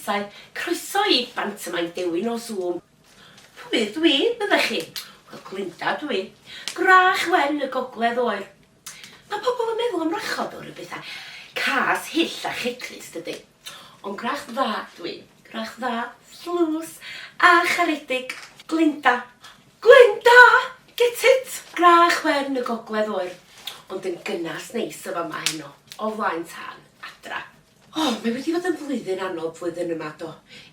Boneddigesau, croeso i Bantomaim Dewin o Zoom. Pwy ydw i, meddech chi? Wel, Glinda dw i. Gwrach wen y gogledd oer. Mae pobl yn meddwl am wrachod fel rhyw bethau cas, hyll a checrus, dydy? Ond gwrach dda dw i. Gwrach dda, tlws a charedig. Glinda. Glinda! Get it? Gwrach wen y gogledd oer, ond yn gynnas neis y fama heno, o flaen tân, adra. O, mae wedi fod yn flwyddyn anodd flwyddyn yma, do.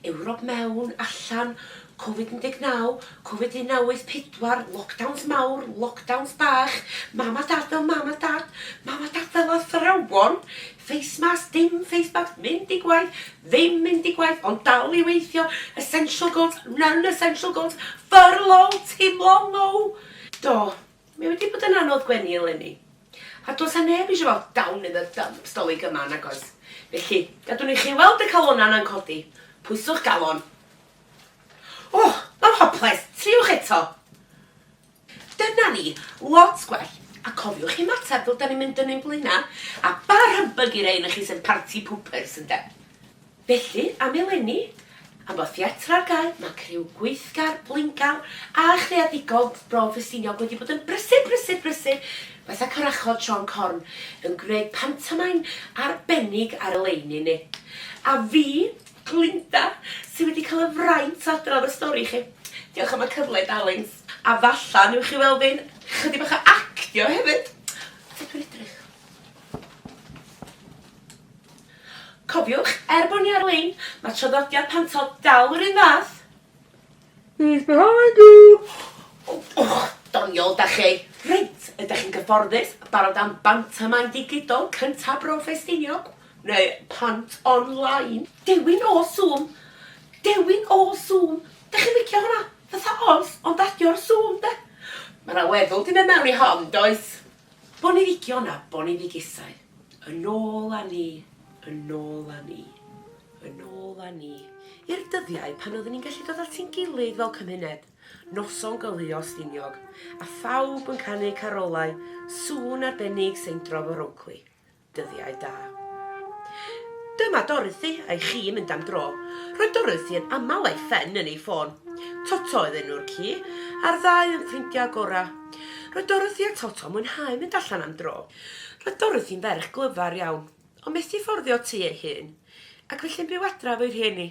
Ewrop mewn, allan, Covid 19, Covid 1984, lockdowns mawr, lockdowns bach, mam a dad fel mam a dad, mam a dad fel athrawon, face mask, dim face mask, mynd i gwaith, ddim mynd i gwaith, ond dal i weithio, essential goods, non-essential goods, furlough, teimlo low. Do, Mae wedi bod yn anodd gwenu eleni. A does 'na neb eisiau fod down in the dumps 'Dolig yma, nag oes? Felly, gadwn i chi weld y calonnau yna'n codi. Pwyswch galon. O, mae'n hoples! Triwch eto! Dyna ni, lot gwell. A cofiwch i ymateb fel 'dan ni'n mynd yn ein blaenau. A bar humbug i rei ohonoch chi sy'n party poopers, ynde? Felly, am eleni, am fod theatr ar gael, mae criw gweithgar, blaengar a chreadigol Bro Ffestiniog wedi bod yn brysur, brysur, brysur, fatha corachod Siôn Corn, yn gwneud pantomaim arbennig ar y lein i ni. A fi, Glinda, sydd wedi cael y fraint o adrodd y stori i chi. Diolch am y cyfle, darlings. A falla, newch chi weld fi'n chydig bach o actio hefyd. Sut dwi'n edrych? Cofiwch, er bod ni ar-lein, mae traddodiad panto dal yr un fath. He's behind you! O, och, doniol da chi! Reit, ydych chi'n gyfforddus, barod am bantomaim digidol cynta Bro Ffestiniog? Neu pant online? Dewin o Zoom! Dewin o Zoom! Dych chi'n licio hwnna? Fatha Oz, ond adio'r Zoom, de? Mae 'na weddol 'di mynd mewn i hon, does? Boneddigion a boneddigesau, yn ôl â ni, yn ôl â ni, yn ôl â ni, i'r dyddiau pan oeddwn ni'n gallu dod at ein gilydd fel cymuned, noson goleuo Stiniog, a phawb yn canu carolau, sŵn arbennig Seindrof yr Oakley. Dyddiau da. Dyma Dorothy a'i chi yn mynd am dro. Roedd Dorothy yn aml a'i phen yn ei ffôn. Toto oedd enw'r ci, a'r ddau yn ffrindiau gorau. Roedd Dorothy a Toto yn mwynhau mynd allan am dro. Roedd Dorothy'n ferch glyfar iawn, ond methu fforddio tŷ ei hun, ac felly'n byw adra efo'i rhieni.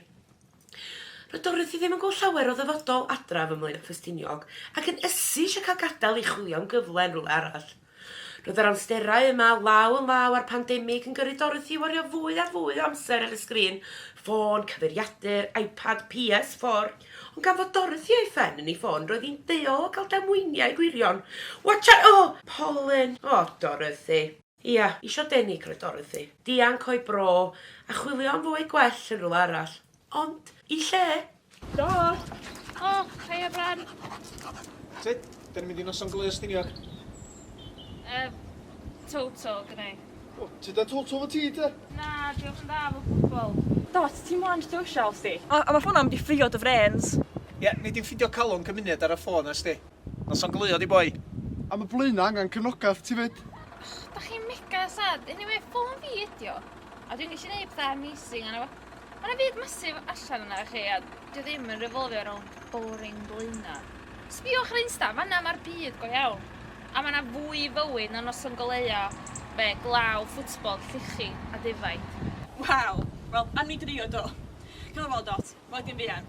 Roedd Dorothy ddim yn gweld llawer o ddyfodol adra ym Mlaenau Ffestiniog, ac yn ysu eisiau cael gadael i chwilio am gyfle yn rhywle arall. Roedd yr anawsterau yma law yn law â'r pandemig yn gyrru Dorothy i wario fwy a fwy o amser ar y sgrin, ffôn, cyfeiriadur, iPad, PS4. Ond gan fod Dorothy a'i phen yn ei ffôn, roedd hi'n deuol o gael damweiniau gwirion. Watch out! Oh! Polyn! Oh, Dorothy. Ia, isio denig roedd Dorothy. Dianc o'i bro a chwilio am fywyd gwell yn rhywle arall. Ond, i lle? Dot! O, heia Bran. Sut? Da ni'n mynd i noson glös Stiniog? Yy, Toto gynna i. O, ti da Toto fo ti te? Na, diolch yn dda fo gwbl. Dot, ti mor antisocial sti. A, a ma ffona mynd i ffrio dy frêns. Ie, nei di'm ffindio calon cymuned ar y ffôn na sti. Noson glöo di boi. A ma Blaena angan cefnogaeth ti fyd. Da chi'n mega sad. Anyway, ffôn fi ydi o. A dwi'n gallu neud pethau amazing arno fo. Ma' 'na fyd massive allan yna i chi a 'di o ddim yn revolfio rownd boring Blaena. Sbïwch ar Insta, fan'na ma'r byd go iawn. A ma' 'na fwy i fywyd na noson goleuo, be, glaw, ffwtbol, llechi a defaid. Waw! Wel, am ni drio do. Cyfo Dot, wela di'n fuan.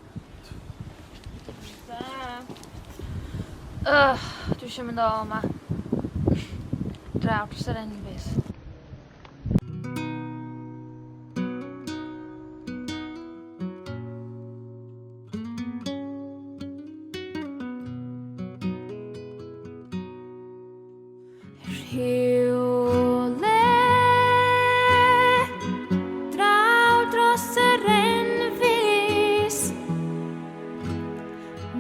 Da. Ugh, dwi isio mynd o 'ma. Draw dros yr enfys. Rhywle draw dros yr enfys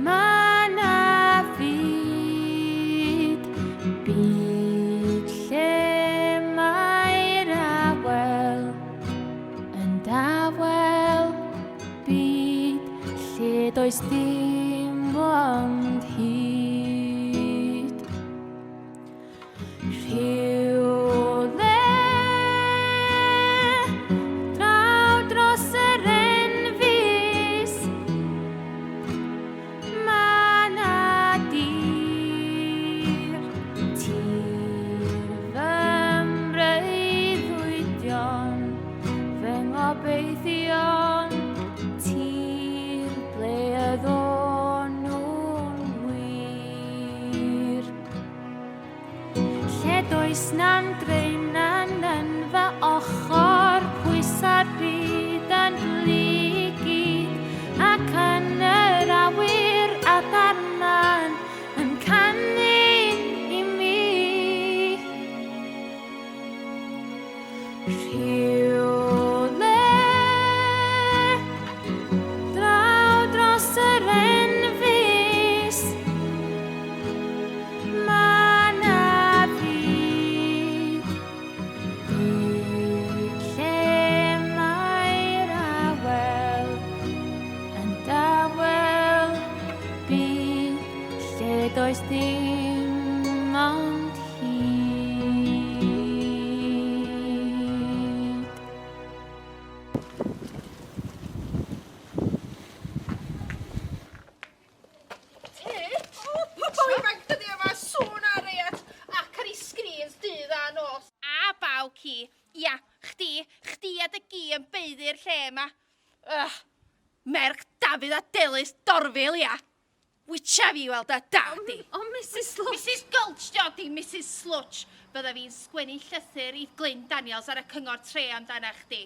Mae 'na fyd, byd lle mae'r awel yn dawel, byd lle does dim ond hud. Rhyw does na'm draenan yn fy ochr, pwysa'r byd yn blyg gyd, ac yn yr awyr adar mân yn canu i mi. Rhywle draw dros yr enfys, mae 'na fyd, byd lle mae'r awel yn dawel, byd lle does dim ond hyd. Tut! O, pobl ifanc dyddia yma, sŵn a reiat, ac ar ei sgrîns dydd a nos. A baw ci. Ia, chdi, chdi a dy gi yn baeddu'r lle yma. Ugh, merch Dafydd a Delys Dorfil, ia. Witcha fi weld a dad di. O, Misus Slwtsh. Misus Gulch dio, dim Misus Slwtsh. Bydda fi'n sgwennu llythyr i Glyn Daniels ar y cyngor tre amdana chdi.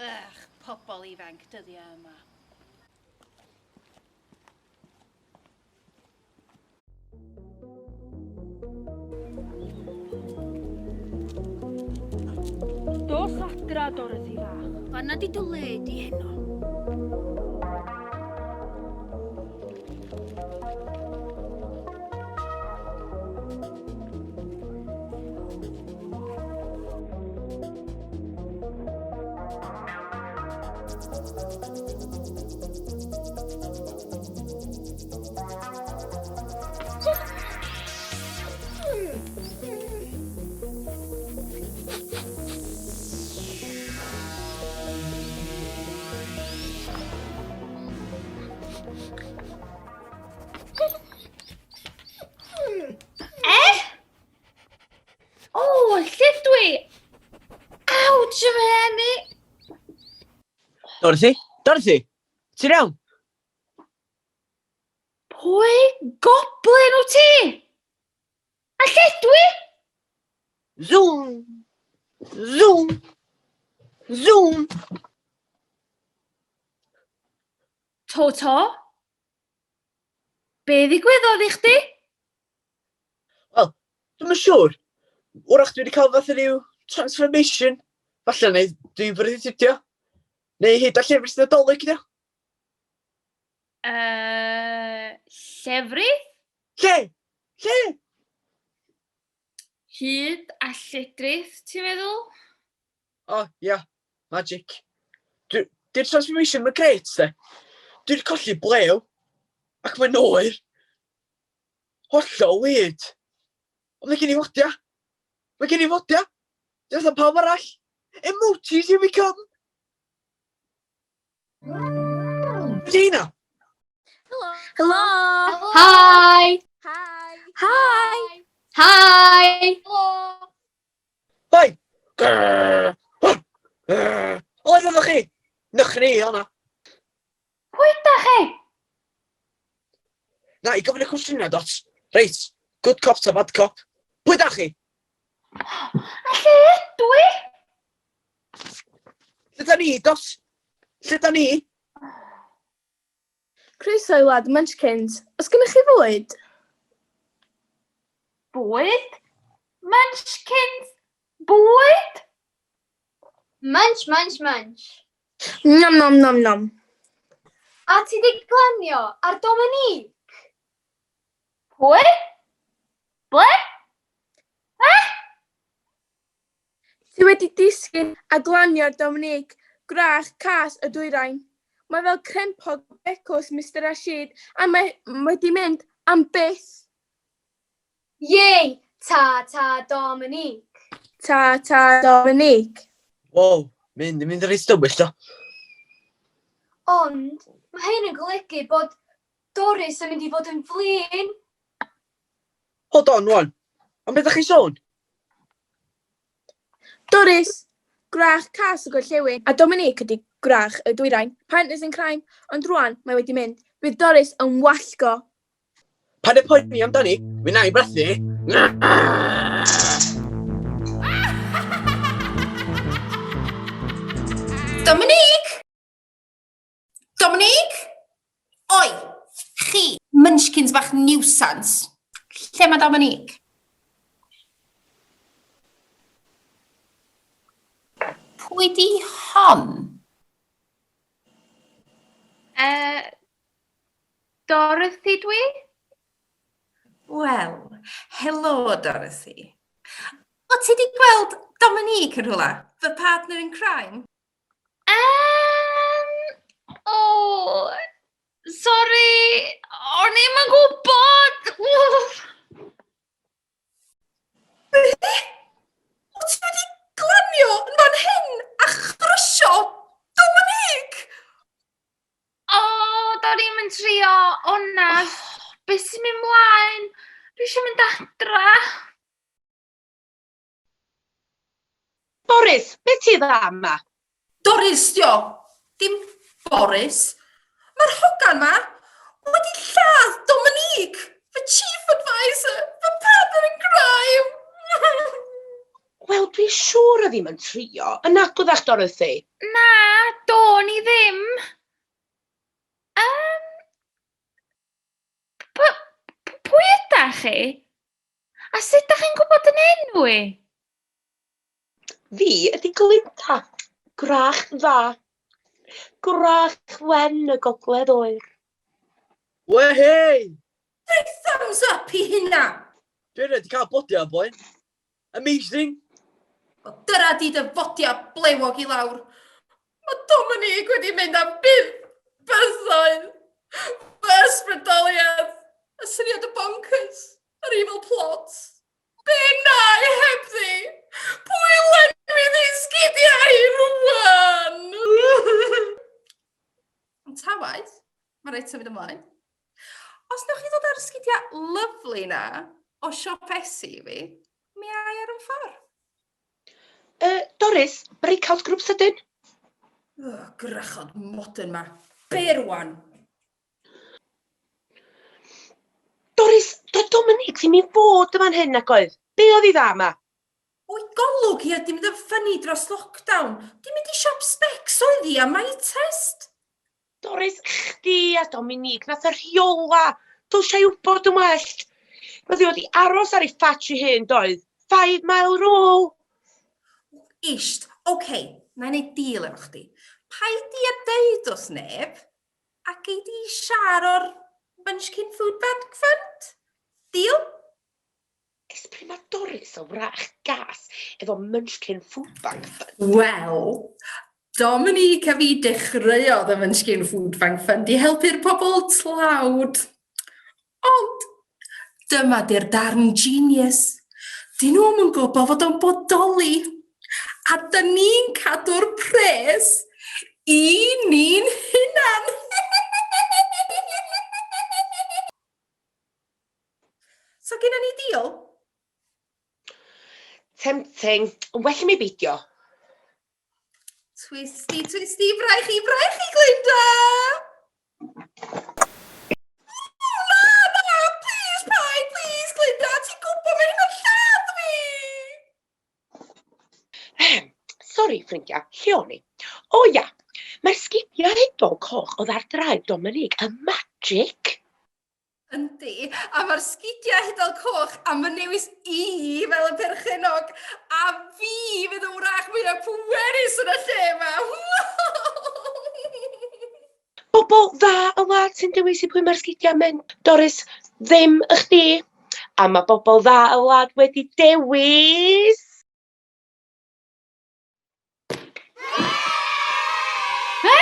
Ugh, pobl ifanc dyddia yma. Dos adra, Dorothy fach. Fanna di dy le di heno. Eh? O, lle dwi? Awj, fy mhen i! Dorothy? Dorothy? Ti'n iawn? Pwy goblin wyt ti? A lle dwi? Zoom! Zoom! Zoom! To to? Be ddigwyddodd i chdi? Wel, dwi'm yn siŵr. Wrach dwi wedi cael fath o ryw transformation. Falle neu dwi'n bwrdd i tipio. Neu hyd a llefrith Nadolig, dio. Llefrith? Lle? Lle? Hyd a lledrith, ti'n meddwl? O, oh, ia. Yeah. Magic. Di'r transformation mae'n grêt, de. Dwi wedi colli blew. Ac mae'n oer. Hollol weird. Ond mae gen i fodia. Mae gen i fodia. Dwi'n fatha pawb arall. Emojis here we come. Be 'di heina? Helo! Hi! Hi! Hi! Hi! Hoi! Grrrr! Grrrr! O, ydych chi? Nach ni, honna. Pwy da chi? Na, i gofyn y cwestiynau, Dot. Reit, good cop ta bad cop? Pwy da chi? A lle ydw i? Lle da ni, Dot? Lle da ni? Croeso i wlad Munchkins. Oes gennych chi fwyd? Bwyd? Munchkins? Bwyd? Munch, munch, munch. Nom nom nom nom. A ti 'di glanio ar Dominique? Pwy? Ble? Eh? Ti wedi disgyn a glanio ar Dominique, gwrach cas y dwyrain. Mae fel crempog becws Mister Rashid a mae wedi mynd am byth. Yay! Ta ta Dominique! Ta ta Dominique! Wow, mynd yn mynd reit dywyll do. Ond mae hyn yn golygu bod Doris yn mynd i fod yn flin. Hold on wan, am beth ydych chi'n sôn? Doris, gwrach cas y gorllewin, a Dominique ydy gwrach y dwyrain. Partners in crime, ond rwan mae wedi mynd. Bydd Doris yn wallgo. Paid â poeni amdani, mi wna i brathu hi. Dominique! Dominique! Oi! Chi! Munchkins bach nuisance! Lle mae Dominique? Pwy di hon? Dorothy dwi? Wel, helo Dorothy. O, ti di gweld Dominique yn rhywle? Fy partner in crime? Um, o, oh, sori, o'n i'm yn gwybod. Be? O, ti wedi glanio yn fan hyn a chrysio Dominique? O, do'n i'm yn trio, onast. Oh, be sy'n mynd mlaen? Dwi eisiau mynd adra. Boris, be ti dda yma? Doris, dio! Dim Boris. Mae'r hogan ma wedi lladd Dominique, fy chief advisor, fy partner in crime. Wel, dwi'n siŵr o ddim yn trio. Yn agwddach, Dorothy. Na, do'n i ddim. Um, pwy ydach chi? A sut dach chi'n gwybod yn enw i? Fi ydy Glinda, gwrach dda. Gwrach wen y gogledd oer. Wehey! Rhoi thumbs up i hynna! Dwi erioed 'di cael bodia o'r blaen. Amazing! Wel, dyra di dy fodia blewog i lawr. Mae Dominique wedi mynd am byth bythoedd. Fy ysbrydoliaeth, y syniad o bonkers, yr evil plot. Be na i hebddi? Pwy lenwi ddi sgidiau i rwan? Ond ta waeth, mae rhaid symud ymlaen. Os newch chi ddod â'r sgidiau lyfli na o siop Esi i fi, mi ai ar yn ffordd. Doris, breakout group sydyn. Oh, gwrachod modern ma. Be rwan? Doris, doedd Dominique ddim i fod yn fan hyn ac oedd. Be oedd i dda yma? O'i golwg hi oedd 'di mynd yn ffyni dros lockdown. Di mynd i siop Specs oedd hi am eye test. Doris, chdi a Dominique, nath y rheola. Dylsia i wybod yn well. Roedd hi wedi aros ar ei ffatch ei hun, doedd? 5 mile rule. Isht, oce, okay, na i wneud deal efo chdi. Paid di a deud wrth neb, a gei di siar o'r Munchkin Food Bank Fund? Deal? Ers pryd mae Doris o wrach gas efo Munchkin Food Bank Fund? Wel, Dominique a fi dechreuodd y Munchkin Food Bank Fund i helpu'r pobl tlawd. Ond dyma di'r darn genius. Dyn nhw'm yn gwybod fod o'n bodoli. A dyn ni'n cadw'r pres i ni'n hunan. So genna ni deal? Tempting, ond well i mi beidio. Twisty, twisty, braich i, braich i, Glinda! Na, na, please, paid, please, Glinda, ti'n gwybod mae hynna'n lladd fi! Sori, ffrindiau, lle o'n i? O ia, mae'r sgidiau hudol coch oedd ar draed Dominique yn magic. Yndi, a mae'r sgidiau hudol coch am fy newis i fel y perchennog, a fi fydd y wrach mwyaf pwerus yn y lle yma. Bobl dda y wlad sy'n dewis i pwy mae'r sgidiau'n mynd. Doris, ddim y chdi. A mae bobl dda y wlad wedi dewis... Be?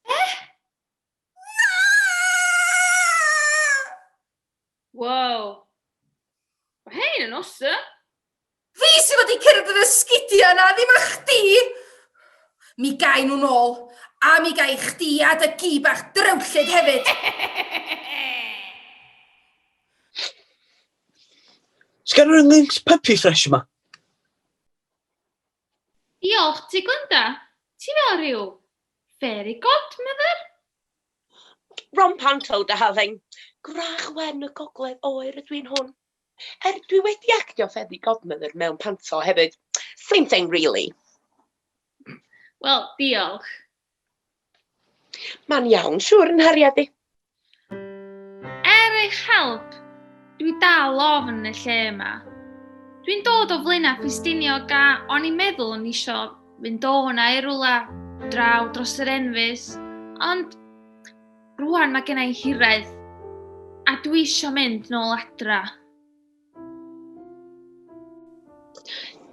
Be? Wow. Mae hein yn awesome. Fi sydd wedi cerdded y sgidiau yna, ddim a chdi! Mi gai nhw'n ôl, a mi gai chdi a dy gi bach drewllyd hefyd. Sgan rhywun links puppy fresh yma? Diolch ti Glenda. Ti fel rhyw fairy godmother. Ron Panto, darling. Gwrach wen y gogledd oer ydw i'n hwn. Er, dwi wedi actio fairy godmother mewn panto hefyd. Same thing, really. Wel, diolch. Mae'n iawn, siŵr, yn nghariad i. Er eich help, dwi dal ofn y lle yma. Dwi'n dod o Flaenau Ffestiniog a o'n i'n meddwl o'n isio fynd o hwnna i rwla draw dros yr enfys, ond rwan mae gen i hiraeth a dwi isio mynd nôl adra.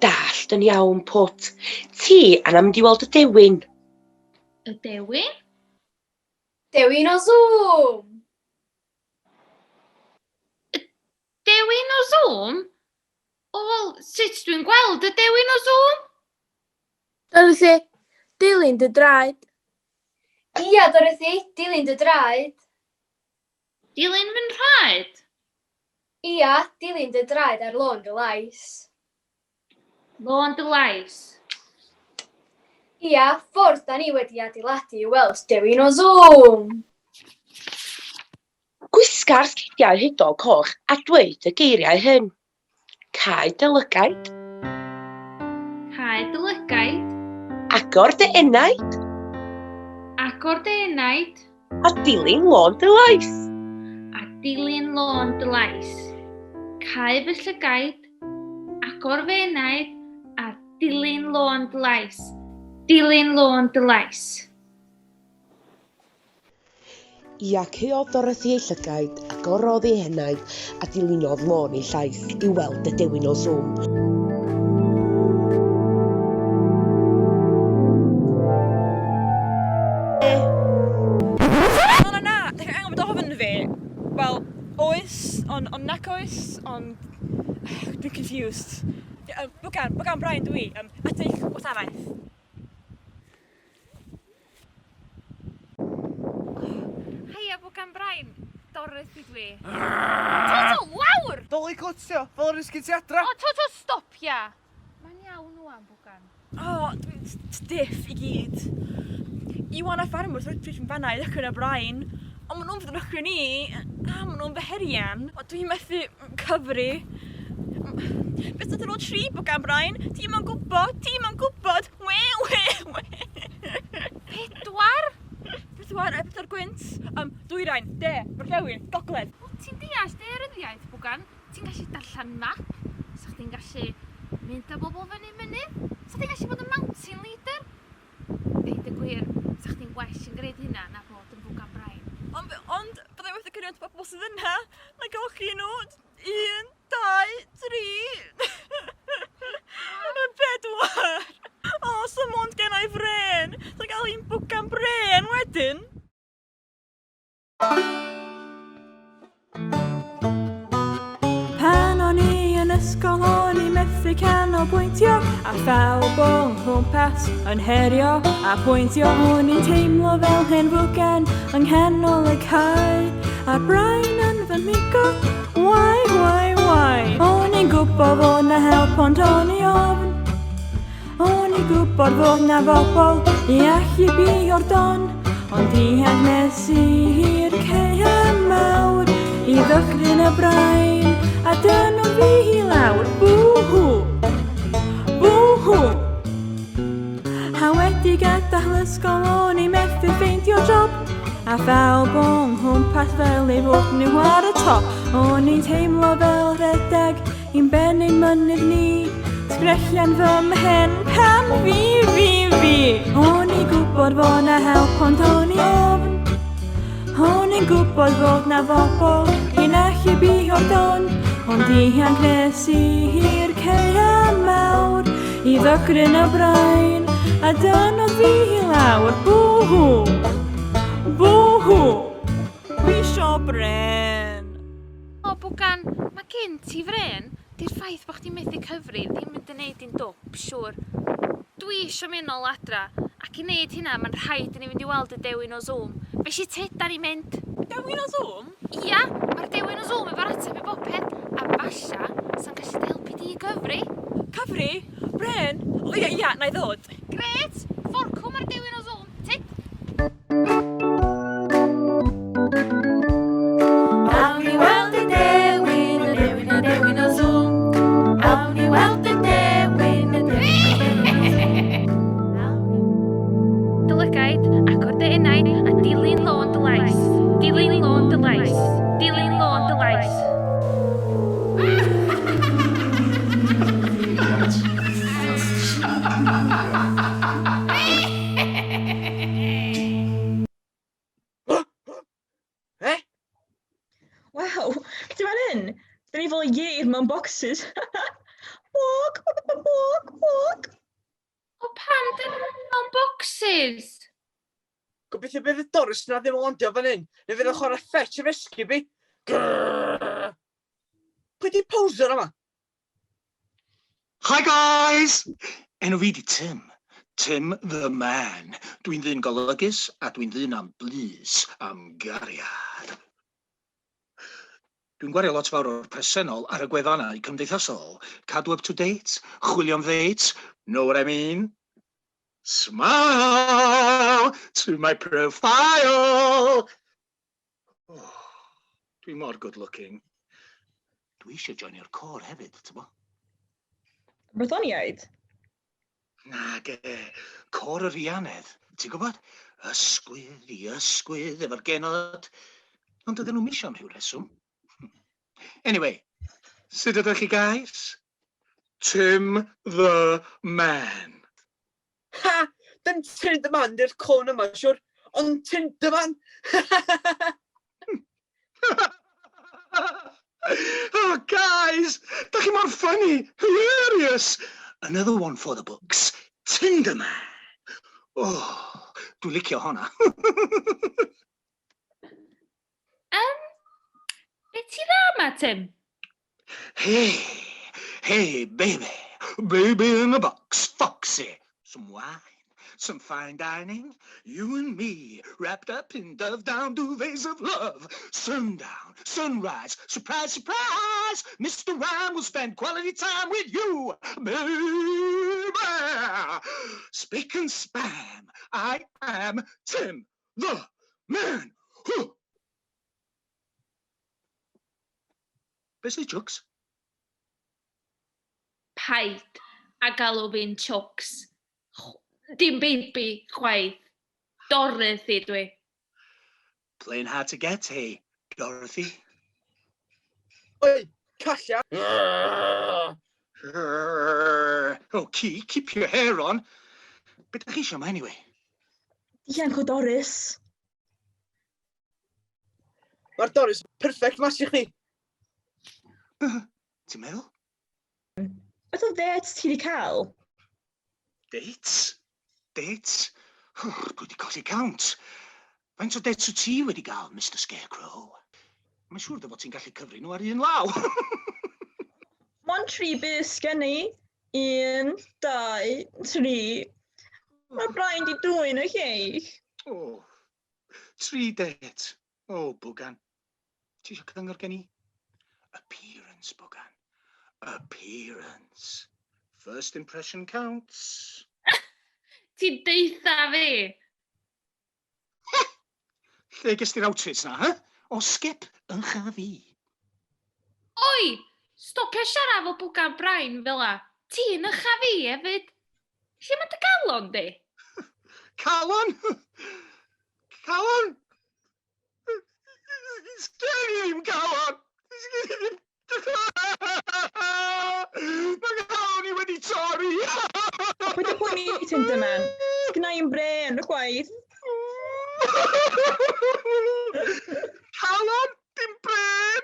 Dallt yn iawn, Pwt. Ti anna mynd i weld y dewin. Y dewin? Dewin o Zoom! Y dewin o Zoom? O, wel, sut dwi'n gweld y dewin o Zoom? Dorothy, dilyn dy draed. Ia, Dorothy, dilyn dy draed. Dilyn fy nhraed? Ia, dilyn dy draed ar lôn dy lais. Lôn dy lais? Ia, ffordd da ni wedi adeiladu i weld dewin o Zoom! Gwisga'r sgidiau hudol coch a dweud y geiriau hyn. Cau dy lygaid. Cau dy lygaid. Agor dy enaid. Agor dy enaid. A dilyn lôn dy lais. A dilyn lôn dy lais. Cau fy llygaid. Agor fy enaid. A dilyn lôn dy lais. Dilyn lôn dy lais. Ia, caeodd Dorothy ei llygaid, agorodd ei henaid, a dilynodd lôn ei llais i weld y dewin o Zoom. Na, na, na, dach chi angen bod ofn fi. Wel, oes, ond on nac oes, ond dwi'n confused. Um, Bwgan, Bwgan Brian dwi, um, at eich gwasanaeth. Haia Bwgan Brain, Dorothy dwi. Toto, lawr! Doli cwt ti o, fel yr un sgyn ti adra. O, Toto, stopia! Mae'n iawn ŵan, Bwgan. O, dwi'n stiff i gyd. Iwan a ffarmwr wrth rydw i'n fanna i ddychryn y brain, ond maen nhw'n fy ddychryn i, a maen nhw'n fy herian. O, dwi'n methu cyfri. Beth ydyn nhw'n tri, Bwgan Brain? Ti'm yn gwybod, ti'm yn gwybod. We, we, we. Pedwar? Pedwar, e, pedwar gwynt. Um, dwyrain, de, gorllewin, gogledd. Wyt ti'n deall daearyddiaeth, Bwgan? Ti'n gallu darllen map? Sa chdi'n gallu mynd â bobl fyny mynydd? Sa chdi'n gallu bod yn mountain leader? Deud y gwir, sa chdi'n well yn gwneud hynna na bod yn Bwgan Brain. Ond, ond, byddai wedi cyniant bobl sydd yna, na golchi nhw. Un, dau, tri, pedwar. O, so mond gen i frên. Sa'n gael un bwgan brên wedyn. Pan o'n i yn ysgol o'n i methu canolbwyntio a phawb o nghwmpas yn herio a pwyntio o'n i'n teimlo fel hen fwgan yng nghanol y cae a'r brain yn fy mhigo wai wai wai o'n i'n gwybod fod 'na help ond o'n i ofn O'n i'n gwybod fod 'na fobl i allu bio'r don, ond dianc nes i i'r caeau mawr i ddychryn y brain, a dynnu fi i lawr. Bw-hw! Bw-hw! A wedi gadael ysgol o'n i methu ffeindio job, a phawb o nghwmpas fel ei fod nhw ar y top. O'n i'n teimlo fel rhedeg I'n ben ein mynydd ni, sgrechian fy mhen, pam fi, fi, fi? O'n i'n gwybod fod 'na help ond o'n i ofn. O'n i'n gwybod fod 'na fobl i'n allu bio'r don, ond dianc nes i i'r caeau mawr i ddychryn y brain, a dynnodd fi i lawr. Bw-hw! Bw-hw! Fi isio bren! O, Bwgan, mae gen ti frên. Di'r ffaith bo' chdi methu cyfri ddim yn dy neud di'n dwp, siŵr. Dwi isio mynd nôl adra, ac i neud hynna ma'n rhaid i ni fynd i weld y dewin o Zoom. Be' shit ydan ni'n mynd? Dewin o Zoom? Ia, ma'r dewin o Zoom efo'r ateb i bopeth, a falla sa'n gallu dy helpu di i gyfri. Cyfri? Brên? O ia, ia, na i ddod. Grêt! Fforcw ma'r dewin o Zoom. Tyd! Awn ni weld y dewin, y dewin, y dewin o Zoom. Awn ni weld y dewin, y dewin, y dewin o Zoom. Chdi fan hyn? Dyn ni fel ieir mewn boxes. Walk, walk, walk, walk. O pam dyn nhw mewn boxes? Gobeithio bydd y Doris na ddim yn landio fan hyn, neu fydd yn chwarae fetch efo esgib i. Grrrr. Pwy di poser yma? Hi guys! Enw fi di Tim. Tim the man. Dwi'n ddyn golygus a dwi'n ddyn am blys, am gariad. Dwi'n gwario lot fawr o'r presennol ar y gwefannau cymdeithasol. Cadw up to date, chwilio am ddates, know what I mean? Smile to my profile! Oh, dwi mor good looking. Dwi eisiau joinio'r côr hefyd, ti'n bo? Brythoniaid? Nage, côr yr Ianedd, ti'n gwybod? Ysgwydd i ysgwydd efo'r genod. Ond dydyn nhw'n misio am rhyw reswm. Anyway, sut ydych chi guys? Tim the man. Ha! Dim Tim the man di'r clown yma, siwr. Ond Tim the man! Oh, guys, da chi mor funny. Hilarious. Another one for the books. Tinder man. Oh, dwi'n licio honna. Um, be ti dda yma, Tim? Hey, hey, baby. Baby in a box, foxy. Some wine, some fine dining. You and me, wrapped up in dove down duvets of love. Sundown, sunrise, surprise, surprise. Mr. Rhyme will spend quality time with you, baby. Spick and span. I am Tim the Man. Huh. Be sy'n jokes? Paid a galw fi'n Chucks. Dim baby, chwaith. Dorothy dwi. Playing hard to get, hey, Dorothy. Oi, calla! Oh, Key, keep your hair on. Be da chi eisiau yma, anyway? Dianc o Doris. Mae'r Doris perfect mas i chdi. Ti'n meddwl? Faint o ddates ti wedi cael? Dates? Dates? Dwi wedi colli count. Faint o dates wyt ti wedi gael, Mr Scarecrow? Mae'n siŵr dy fod ti'n gallu cyfri nhw ar un law. Mond tri bys gen i. Un, dau, tri. Mae Brian di dwyn y lleill. O, tri date. O, bwgan. Ti eisiau cyngor gen i? Appearance, bwgan. Appearance. First impression counts. Ti'n deutha fi! Lle ges ti'r outfits na, ha? O skip yn fi. Oi! Stopia siarad efo bwgan brain fel 'a. Ti'n ycha fi hefyd. Lle mae dy galon di? Calon? Calon? Sgen i ddim calon! Sgen i ddim... Mae nghalon i wedi torri! Paid â poeni Tinderman. Sgynna i'm brên chwaith. Calon, dim brên!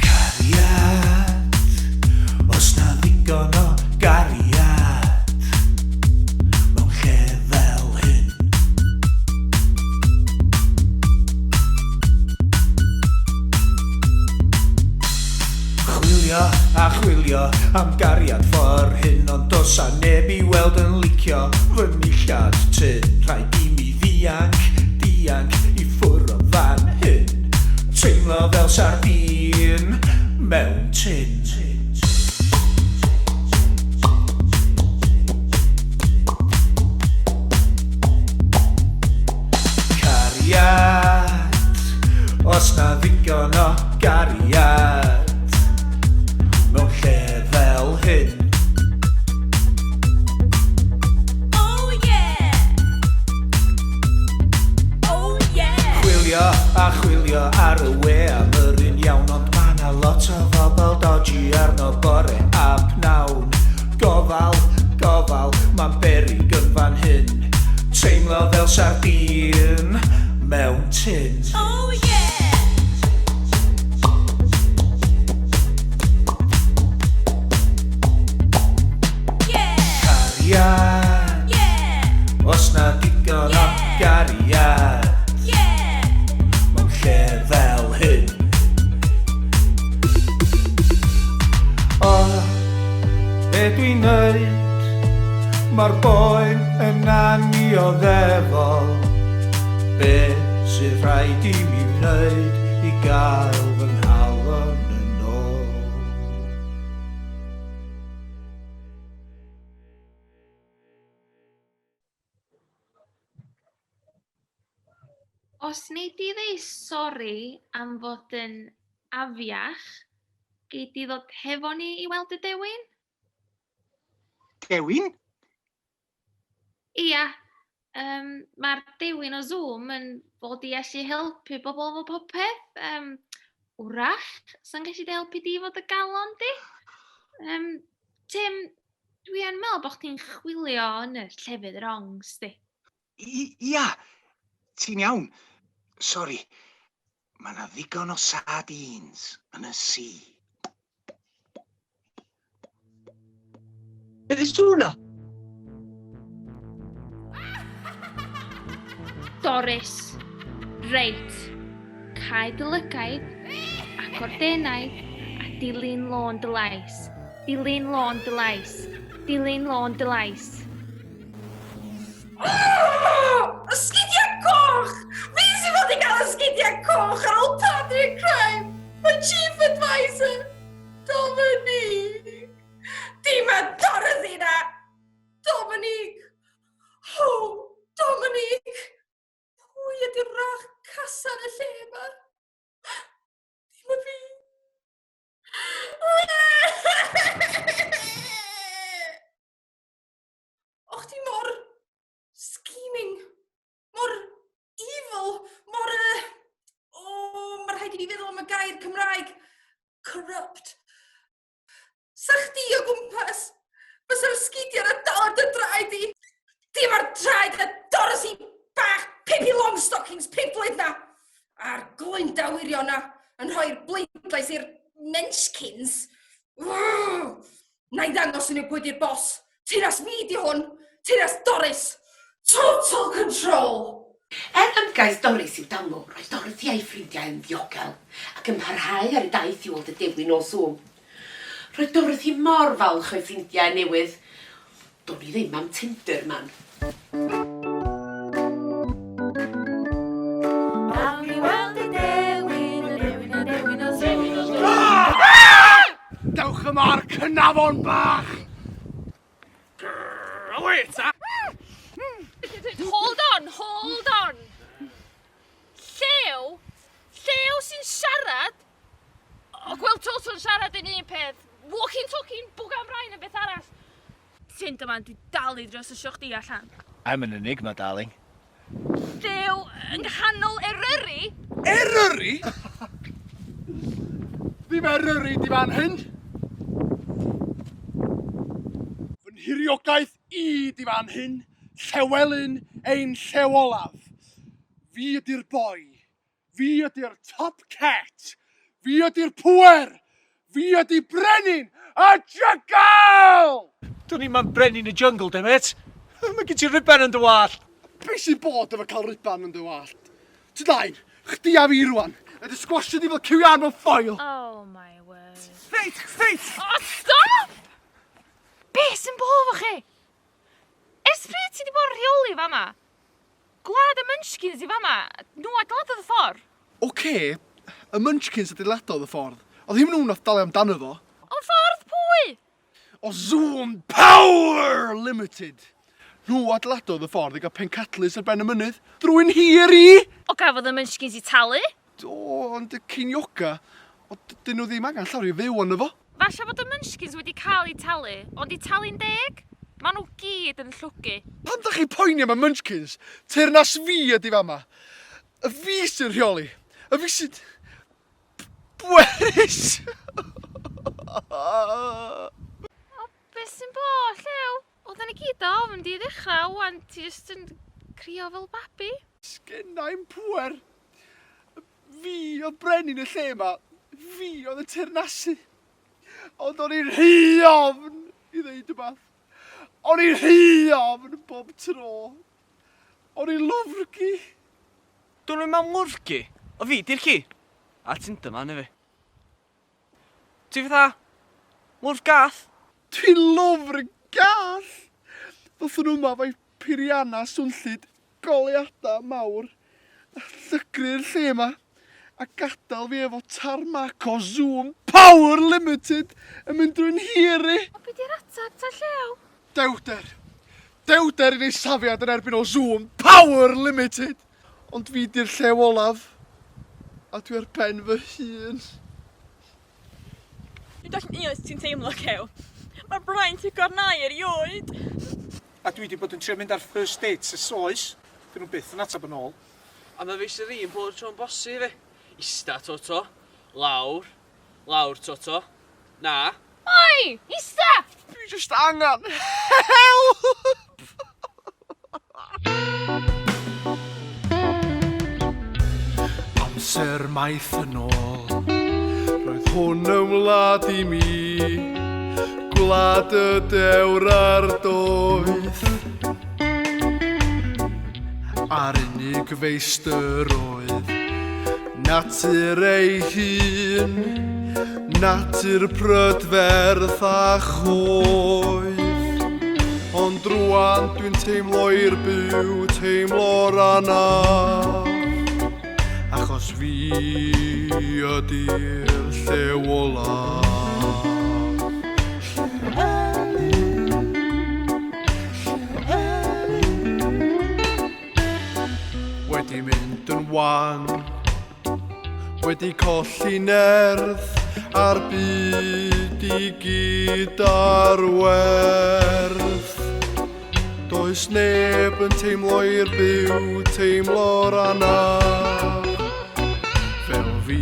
Cariad, os na ddigon o gariad mewn lle fel hyn. Chwilio a chwilio am gariad ffordd hyn, ond does a neb i weld yn licio fy nillad tyn. Rhaid i mi ddianc, dianc i ffwrdd o fan hyn. Teimlo fel sardin mewn tin. Cariad, os na ddigon o gariad mewn lle fel hyn. Oh yeah! Oh yeah! Chwilio a chwilio ar y we am yr un iawn, ond ma' 'na lot o bobl dodgy. sardine mewn tin. Oh yeah! Yeah! Cariad. Yeah! Os na digon o gariad. Yeah! Mewn lle fel hyn. O, be dwi'n neud? Mae'r boen yn annioddefol. Be sydd rhaid i mi wneud i gael fy nghalon yn ôl? Os wnei di ddeud sori am fod yn afiach, gei di ddod hefo ni i weld y dewin? Dewin? Ia, um, mae'r dewin o Zoom yn fod i allu helpu bobl efo popeth. Um, wrach, sa'n gallu dy helpu di fod y galon di? Um, Tim, dwi yn meddwl bod chdi'n chwilio yn y llefydd wrong, sti. Ia, ti'n iawn. Sori, mae 'na ddigon o sardines yn y sea. Be 'di sŵn 'na? Doris. Reit. Cau dy lygaid, agor dy enaid, a dilyn lôn dy lais. Dilyn lôn dy lais. Dilyn lôn dy lais. Oh! Y sgidiau coch! Fi sydd fod i gael y sgidiau coch ar ôl Patrick Crime! Mae Chief Advisor! Dominique! Dim y Dorothy na! Dominique! Oh, Dominique! Pwy ydy'r rach casa yn y lle yma? Dim y fi. Och ti mor scheming, mor evil, mor... Uh, oh, mae rhaid i fi feddwl am y gair Cymraeg. Corrupt. Sa chdi o gwmpas, fysa'r sgidiau na dal ar dy draed i. Dim ar draed y Dorothy bach Pippi Longstockings piblyd na. A'r glynda wirion na yn rhoi'r bleidlais i'r Menchkins. Na i ddangos i nhw pwy di'r boss. Teyrnas fi di hwn! Teyrnas Doris! Total control! Er ymgais Doris i'w dal nhw, roedd Dorothy a'i ffrindiau yn ddiogel ac yn parhau ar ei daith i weld y dewin o Zoom. Roedd Dorothy mor falch o'i ffrindiau newydd. Do'n i ddim am Tinder man. Awn i weld y dewin, y dewin, y dewin o Zoom. Dewch yma ar cynafon bach! Grr, ta! Hold on, hold on! Llew? Llew sy'n siarad? O, gweld Toto'n siarad yn un peth, walking talking bwgan brain yn beth arall. Ti'n dyma, dwi dal i drio sysio chdi allan. I'm an enigma, darling. Llew yng nghanol Eryri? Eryri? Ddim Eryri di fan hyn. Fy nhiriogaeth i di fan hyn. Llewelyn ein llew olaf. Fi ydy'r boi. Fi ydy'r top cat. Fi ydy'r pŵer. Fi ydy brenin y jyngl! Dwn i'm am brenin y jyngl de mêt. Mae gen ti ruban yn dy wallt. Be sy'n bod efo cael ruban yn dy wallt? Ti dain, chdi a fi rwan, a dy sgwasio di fel cyw iâr mewn ffoil. Oh my word. Reit, reit! Oh stop! Be sy'n bo efo chi? Ers pryd ti 'di bod yn rheoli fama? Gwlad y Munchkins i fama, nhw adeiladodd y ffordd. Ocê, y Munchkins adeiladodd y ffordd, ond ddim nhw nath dalu amdano fo. Ond ffordd pwy? O Zoom Power Limited! Nhw adeiladodd y ffordd i gael pencadlys ar ben y mynydd, drwy'n hir i! O gafodd y Munchkins i talu? Do, ond y ceinioga, o dydyn nhw ddim angen llawer i fyw arno fo. Falla bod y Munchkins wedi cael eu talu, ond 'di talu'n deg? Maen nhw gyd yn llwgu. Pam dach chi'n poeni am y Munchkins? Teyrnas fi ydi fama. Y fi sy'n rheoli. Y fi sy'n bwerus. O, be sy'n bo, Llew? Oedden ni gyd o ofn di i ddechrau, wan ti jyst yn... Crio fel babi. Sgennai'm pŵer. Fi oedd brenin y lle 'ma. Fi oedd yn teyrnasu. Ond o'n i'n rhy ofn i ddeud rhywbeth. O'n i'n rhy ofn bob tro. O'n i'n lwfrgi. Dwn i'm am lwfrgi. O fi di'r ci. A ti'n dyma neu fi. Ti fatha lwfr gath? Dwi'n lwfr gath! Ddothon nhw yma efo'u peiriannau swnllyd goleuadau mawr a llygru'r lle yma a gadael fi efo tarmac o Zoom Power Limited yn mynd drwy'n nhir i. O be di'r ateb ta Llew? Dewrder! Dewrder yn ei safiad yn erbyn o Zoom Power Limited! Ond fi di'r llew olaf, a dwi ar ben fy hun. Dwi'n dallt yn union sut ti'n teimlo, Cew. Mae'r braint i'w gornau erioed. A dwi 'di bod yn trio mynd ar first dates ers oes. Dyn nhw byth yn atab yn ôl. A ma' fi isio yr un pob tro'n bossy fi. Ista Toto. Lawr. Lawr Toto. Na. Oi! Ista! Dwi jyst angen help! Amser maith yn ôl, roedd hwn yn wlad i mi, gwlad y dewr a'r doeth. A'r unig feistr oedd natur ei hun, natur prydferth a choeth. Ond rwan dwi'n teimlo i'r byw, teimlo'r anaf, achos fi ydy'r llew olaf. Wedi mynd yn wan, wedi colli nerth a'r byd i gyd ar werth. Does neb yn teimlo i'r byw, teimlo'r anaf, fel fi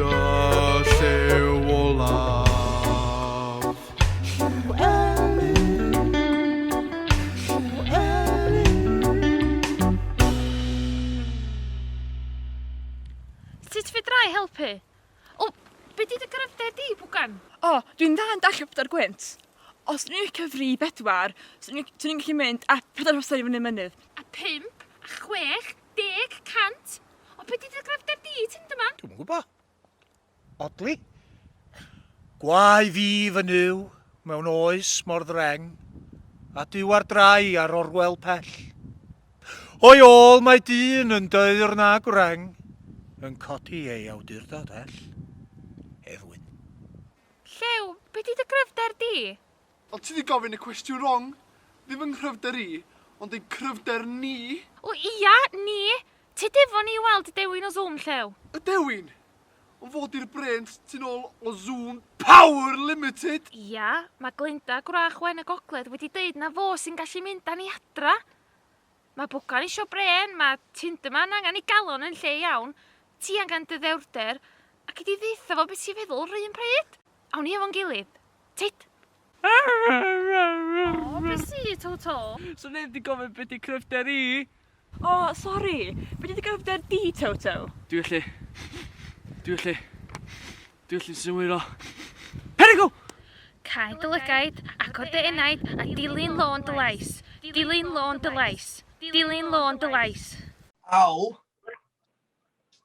a llew olaf. Sut fedra i helpu? O, be di dy gryfder di, Bwgan? O, dwi'n dda yn dallt pedair gwynt. Os dwi'n i'n cyfri i bedwar, swn i'n gallu mynd a pedair hosan i fyny mynydd. A phump, a chwech, deg, 100. O, be di dy gryfder di, Tinderman? Dwi'm yn gwybod. Odli. Gwae fi fy Nuw, mewn oes mor ddreng, a Duw ar drai ar orwel pell. O'i ôl mae dyn yn daear na gwreng, yn codi ei awdurdod ell. Hedd Wyn. Llew, be di dy gryfder di? Ond ti 'di gofyn y cwestiwn rong. Ddim fy nghryfder i, ond ein cryfder ni. O ia, ni! Tyd efo ni i weld y dewin o Zoom, Llew. Y dewin? Ond fo 'di'r brêns tu nôl o Zoom Power Limited! Ia, mae Glenda gwrach wen y gogledd wedi deud na fo sy'n gallu mynd â ni adra. Mae Bwgan isio brên, mae Tinderman angen ei galon yn lle iawn, ti angen dy ddewrder, a gei di ddeutha fo be ti'n feddwl 'r un pryd. Awn ni efo'n gilydd. Tyd! O, be sy, Toto? So neb 'di gofyn be 'di cryfder i. O, sori! Be 'di dy gryfder di, Toto? Dwi allu... Dwi allu... Dwi allu synhwyro... Perygl! Cau dy lygaid, agor dy enaid, a dilyn lôn dy lais. Dilyn lôn dy lais. Dilyn lôn dy lais. Aw!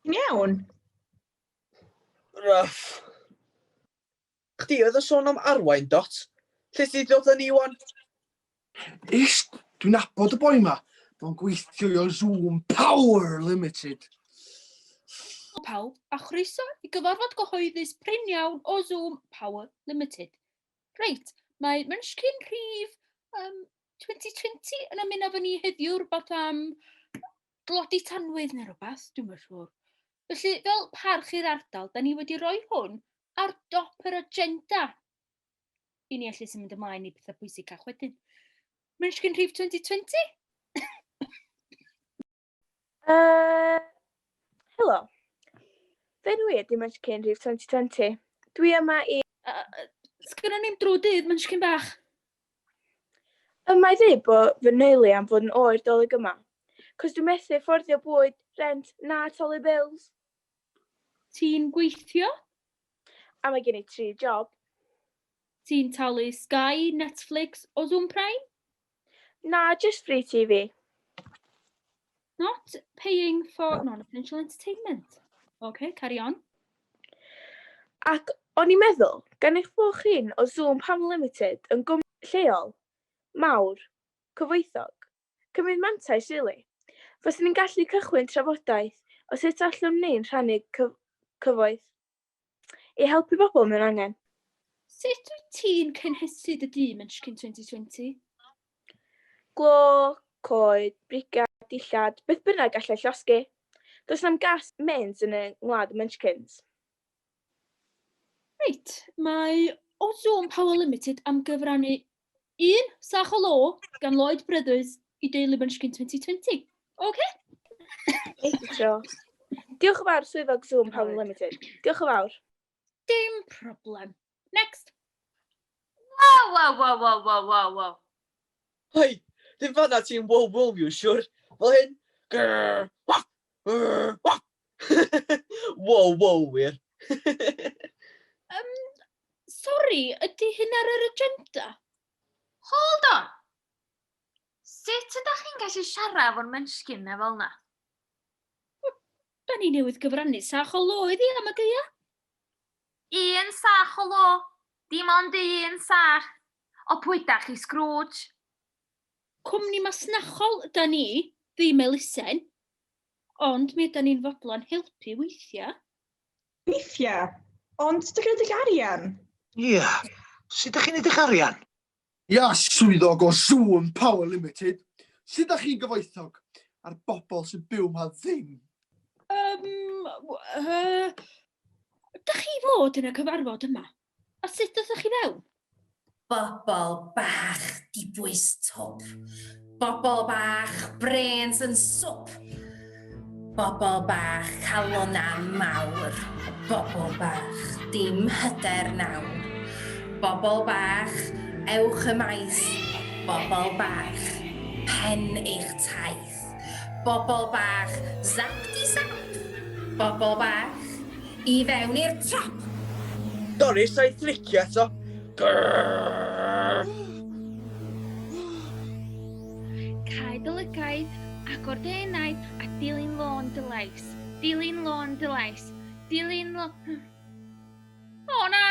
Ti'n iawn? Rough. Chdi oedd yn sôn am arwain, Dot. Lle ti 'di dod â ni 'wan? Ist, dwi'n nabod y boi 'ma. Fo'n gweithio i o Zoom Power Limited. Helo pawb, a chroeso i gyfarfod gyhoeddus prin iawn o Zoom Power Limited. Reit, mae Munchkin rhif um, 2020 yn ymuno efo ni heddiw rhywbeth am dlodi tanwydd neu rhywbeth, dwi'm yn siŵr. Felly, fel parch i'r ardal, da ni wedi rhoi hwn ar dop yr agenda i ni allu symud ymlaen i pethau pwysicach wedyn. Munchkin rhif 2020? Helo. Fy enw i ydy Munchkin rhif 2020. Dwi yma i... Uh, Sgynnon ni'm drwy dydd, Munchkin bach. Yma i ddeud bo fy nheulu am fod yn oer Dolig yma. Cos dwi methu fforddio bwyd, rent, na talu bills. Ti'n gweithio? A mae gen i tri job. Ti'n talu Sky, Netflix o Zoom Prime? Na, just free TV. Not paying for non-essential entertainment. OK, carry on. Ac o'n i'n meddwl, gan eich bod chi'n o Zoom Pam Limited yn gwmni lleol, mawr, cyfoethog, cymryd mantais rili, faswn i'n gallu cychwyn trafodaeth o sut allwn ni'n rhannu cyfoeth i helpu bobl mewn angen. Sut wyt ti'n cynhesu dy dŷ Munchkin 2020? Glo, coed, brigau, dillad, beth bynnag allai llosgi. Does na'm gas mains yn y ngwlad y Munchkins. Reit, mae Ozone Power Limited am gyfrannu un sach o lo gan Lloyd Brothers i deulu Munchkin 2020. Oce? Eith y tro. Diolch yn fawr, swyddog Zoom Power Limited. Diolch yn fawr. Dim problem. Next. Wow, wow, wow, wow, wow, wow, wow. Hei, ddim fanna ti'n wow wow you siwr. Fel hyn. Grrr, waf, grrr, waf. Wow wow wir. Um, sori, ydy hyn ar yr agenda? Hold on! Sut ydych chi'n gallu siarad efo'r munchkin na fel na? Da ni newydd gyfrannu sach o lo iddi am y gaea. Un sach o lo, dim ond un sach. O pwy da chi, Scrooge? Cwmni masnachol yda ni, ddim elusen. Ond mi yda ni'n fodlon helpu weithiau. Weithiau? Ond dych chi'n edrych arian? Ia, sut dych chi'n edrych arian? Ia, swyddog o Zoom Power Limited. Sut dach chi'n gyfoethog a'r bobl sy'n byw 'ma ddim? Um, uh, dych chi fod yn y cyfarfod yma? A sut ddathoch chi fewn? Bobl bach dibwys twp. Bobl bach brêns yn swp. Bobl bach calonna mawr. Bobl bach dim hyder nawr. Bobl bach ewch ymaith. Bobl bach pen eich taith. Bobl bach zap di zap. Bobl bach I fewn i'r trap! Doris a'i thricio eto. Grrrr! Cau dy lygaid, agor dy enaid a dilyn lôn dy lais. Dilyn lôn dy lais. Dilyn lo... O na!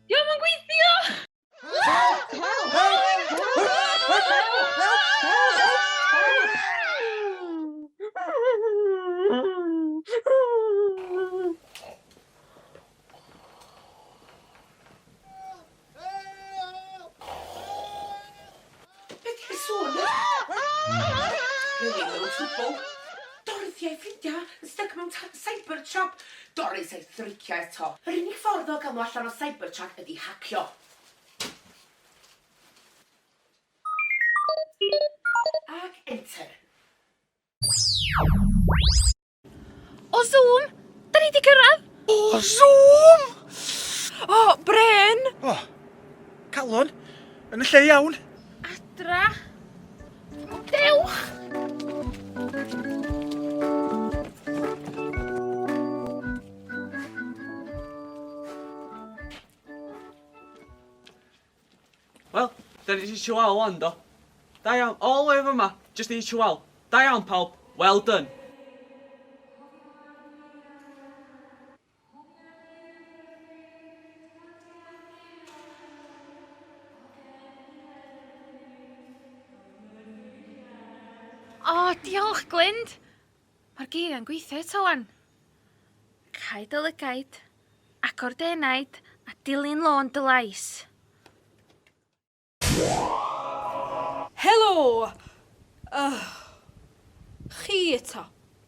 Dio'm yn gweithio! Help! Help! Help! Help! Help! Help! Be di'r sŵn 'na? Rhywun mewn trwbwl. Dorothy a'i ffrindia yn styc mewn cyber trap. Doris a'i thricio eto. Yr unig ffordd o gael nhw allan o cyber trap ydi hacio. Ac enter. O Zoom! Da ni di cyrraedd! O Zoom! O, Bryn! O, calon, yn y lle iawn. Adra. Dewch! Wel, da ni 'di hitio wal wan do? Da iawn, all the way fyma, jyst i hitio wal. Da iawn pawb, well done. O, diolch Glynd! Mae'r geiriau'n gweithio eto wan. Cau dy lygaid, agor dy enaid a dilyn lôn dy lais. Helo! Ugh. Chi eto.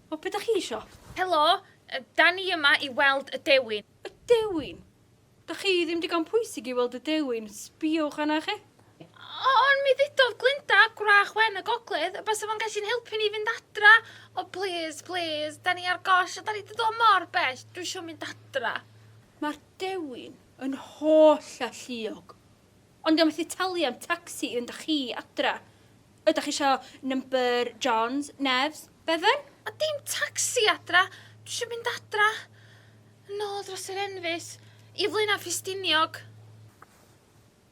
O, be da chi isio? Helo, da ni yma i weld y dewin. Y dewin? Da chi ddim digon pwysig i weld y dewin, sbïwch arna chi. Ond mi ddudodd Glinda, gwrach wen y gogledd, y bysa fo'n gallu'n helpu ni fynd adra. O plis, plis, da ni ar goll a da ni 'di dod mor bell, dwi isio mynd adra. Mae'r dewin yn holl alluog. Ond dwi methu talu am tacsi i fynd â chi adra. Ydach chi isio number John's, Nev's, Bevan? A dim tacsi adra! Dwi isio mynd adra! Yn ôl dros yr enfys, i Flaenau Ffestiniog.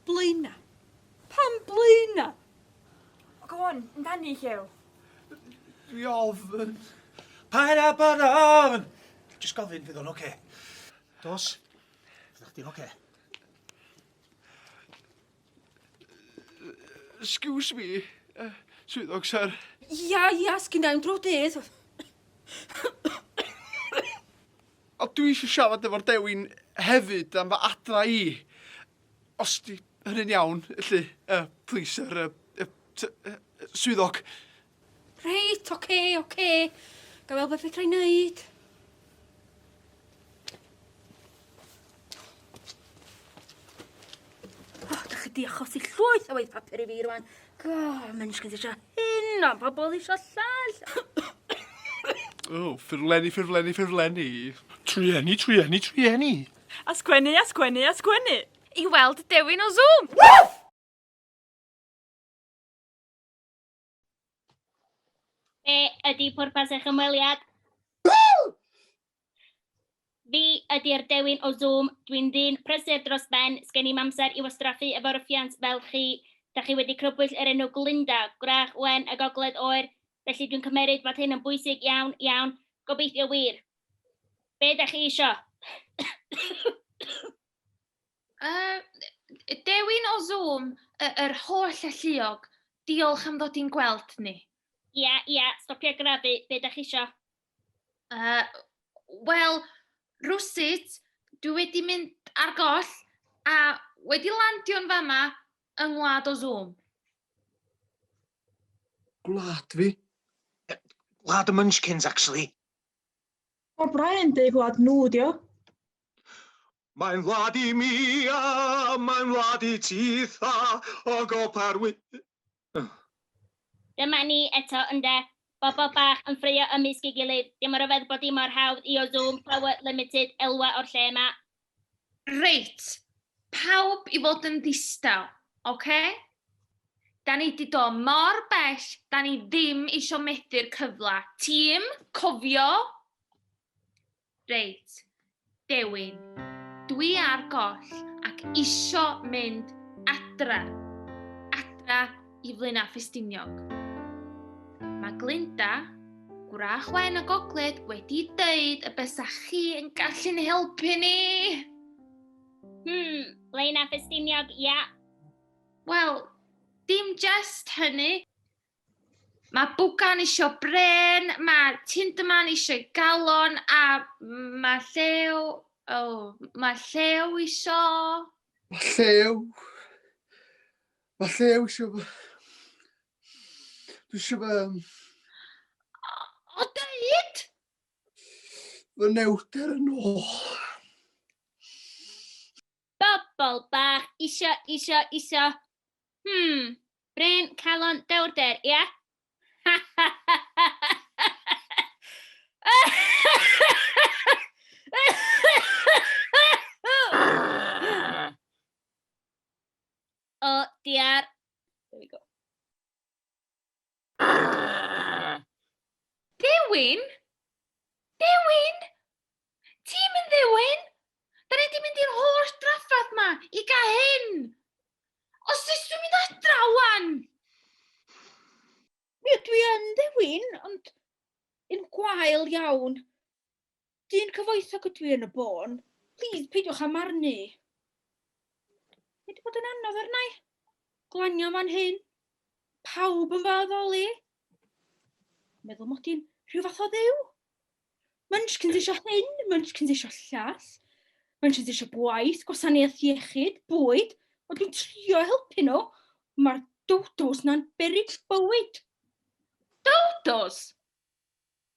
Blaenau? Pam Blaenau? O go on, amdani, Llew. Dwi ofn. Paid â bod ofn! Jyst gofyn fydd o'n oce. Dos. Fydda chdi'n oce. Excuse me, uh, swyddog, sir. Ia, ia, sgynna i'm drwy dydd. O, dwi eisiau siarad efo'r dewin hefyd am fy adra i. Os di hynny'n iawn, felly, uh, please, sir, uh, uh, uh, swyddog. Reit, oce, okay, oce. Okay. Ga weld beth fedra i wneud. O, da chi di achosi llwyth o waith papur i fi rwan. Go, mae'n eisiau eisiau hyn, a pobl eisiau llall. O, ffurflenni, ffurflenni, ffurflenni. Trueni, trueni, trueni. A sgwennu, a sgwennu, a sgwennu. I weld dewin o Zoom! Be ydy pwrpas eich ymweliad? Fi ydy'r dewin o Zoom. Dwi'n ddyn prysur dros ben, sgen i'm amser i wastraffu efo ruffians fel chi. Da chi wedi crybwyll yr enw Glinda, gwrach wen y gogledd oer, felly dwi'n cymeryd bod hyn yn bwysig iawn, iawn. Gobeithio wir. Be da chi isio? Uh, dewin o Zoom, yr holl alluog, diolch am ddod i'n gweld ni. Ia, ia, stopia grafu, be da chi isio? Uh, Wel, rwsut, dwi wedi mynd ar goll a wedi landio'n fama yng ngwlad o Zoom. Gwlad fi? Gwlad y Munchkins, actually. Mae Brian deud gwlad nhw 'di o. Mae'n wlad i mi a mae'n wlad i titha o gopa'r wy... Dyma ni eto ynde? Bobl bach yn ffraeo ymysg ei gilydd. Dim ryfedd bod hi mor hawdd i o Zoom Power Limited elwa o'r lle yma. Reit, pawb i fod yn ddistaw, oce? Da ni 'di dod mor bell, da ni ddim isio methu'r cyfle. Tîm, cofio! Reit, Dewin, dwi ar goll ac isio mynd adra. Adra i Flaenau Ffestiniog. Mae Glinda, gwrach wen y gogledd, wedi deud y bysa chi yn gallu'n helpu ni. Blaenau Ffestiniog, ia. Wel, dim just hynny. Mae Bwgan isio brên, mae Tinderman eisiau galon, a mae Llew... Oh, mae Llew isio... Mae Llew... Mae Llew isio... Dwi isio fy... O, deud! Fy newder yn ôl. Bobl bach isio, isio, isio. Brên, calon, dewrder, ia? O, diar. There we go. Dewin? Dewin? Ti'n mynd ddewin? Da ni di mynd i'r holl drafferth ma i gael hyn! Os oes dwi'n mynd adra wan! Ie, dwi yn ddewin, ond un gwael iawn. Dyn cyfoethog ydw i yn y bôn. Plîs, peidiwch â marnu. Mae wedi bod yn anodd arna i. Glanio fan hyn. Pawb yn fy addoli. Meddwl mod i'n rhyw fath o dduw. Munchkins eisiau hyn, Munchkins eisiau llall. Munchkins eisiau gwaith, gwasanaeth iechyd, bwyd. Ond dwi'n trio helpu nhw. Mae'r dodos na'n beryg bywyd. Dodos?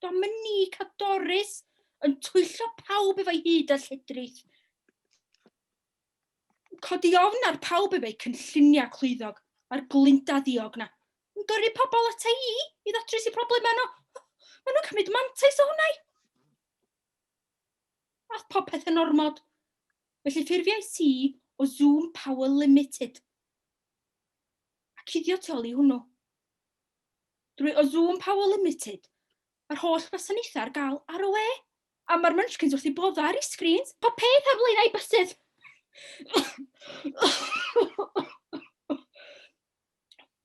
Dominique a Doris yn twyllo pawb efo'i hud a lledrith. Codi ofn ar pawb efo'i cynlluniau clwyddog a'r glinda ddiog na. Yn gyrru pobl ata i i ddatrys eu problemau nhw. Maen nhw'n cymryd mantais o hwnna. Ath popeth yn ormod. Felly ffurfiais i o Zoom Power Limited. cuddio tu ôl i hwnnw. Drwy o Zoom Power Limited, mae'r holl wasanaethau ar gael ar y we. A mae'r Munchkins wrth eu boddau ar eu sgrîns. Pob peth ar flaenau bysedd.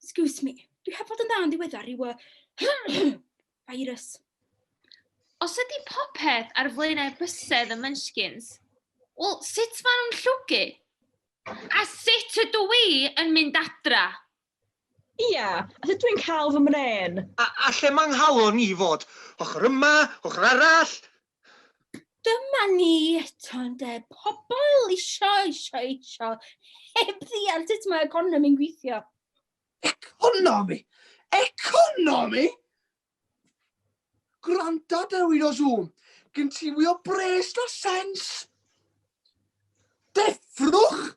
Excuse me, dwi heb fod yn dda yn ddiweddar rhyw virus. Os ydy popeth ar flaenau bysedd y Munchkins, wel, sut maen nhw'n llwgu? A sut ydw i yn mynd adra? Ia, a sut dwi'n cael fy mrên? A, a lle mae 'nghalon i fod? Ochr yma, ochr arall? Dyma ni eto ynde, pobl isio, isio, isio, heb ddeall sut mae economi'n gweithio. Economi? Economi? Gwranda Dewi o Zoom, gen ti fwy o bres na sens. Deffrwch!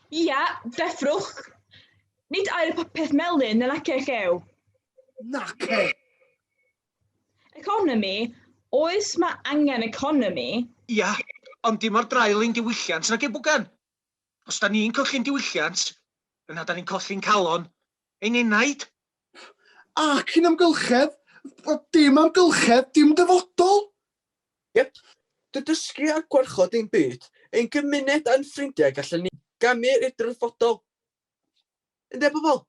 Ia, deffrwch. Nid air popeth melyn yn nace llew. Nace! Economi? Oes mae angen economi? Ia, ond dim ar draul ein diwylliant nage bwgan. Os da ni'n colli'n diwylliant, yna da ni'n colli'n calon, ein enaid. Ac ein amgylchedd, dim amgylchedd, dim dyfodol. Iep, dy dysgu a gwarchod ein byd, ein gymuned a'n ffrindiau gallen ni gamu i'r dyfodol. Ynde bobl?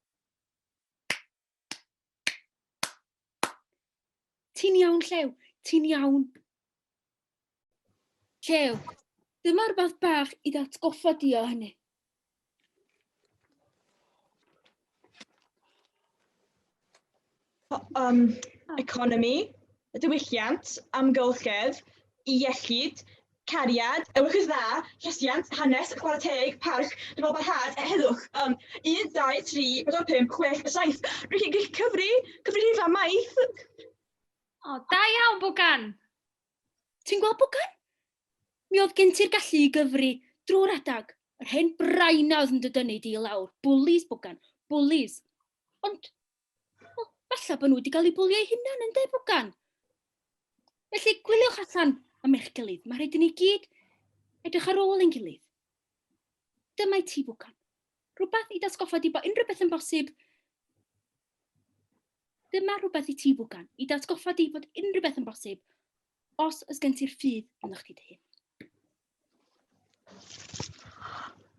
Ti'n iawn, Llew. Ti'n iawn. Llew, dyma rhywbeth bach i dy atgoffa di o hynny. Um, economi, diwylliant, amgylchedd, iechyd, cariad, ewyllys dda, llesiant, hanes, chwarae teg, parch, dyfalbarhad, heddwch. Um, 1, 2, 3, 4, 5, 6, 7. Rwy'n gallu cyfri, cyfri rhifau maith. O, da iawn, Bwgan! Ti'n gweld, Bwgan? Mi oedd gen ti'r gallu i gyfri drwy'r adag. Yr hen braina oedd yn dy dynnu di i lawr. Bwlis, Bwgan, bwlis. Ond, wel, falle bod nhw wedi cael eu bwlio eu hunan, ynde, Bwgan? Felly, gwyliwch allan am eich gilydd. Mae rhaid i ni gyd edrych ar ôl ein gilydd. Dyma i ti, Bwgan. Rhywbeth i d'atgoffa di bod unrhyw beth yn bosib. Dyma rhywbeth i ti, Bwgan, i d'atgoffa di bod unrhyw beth yn bosib os oes gen ti'r ffydd ynddo chdi dy hun.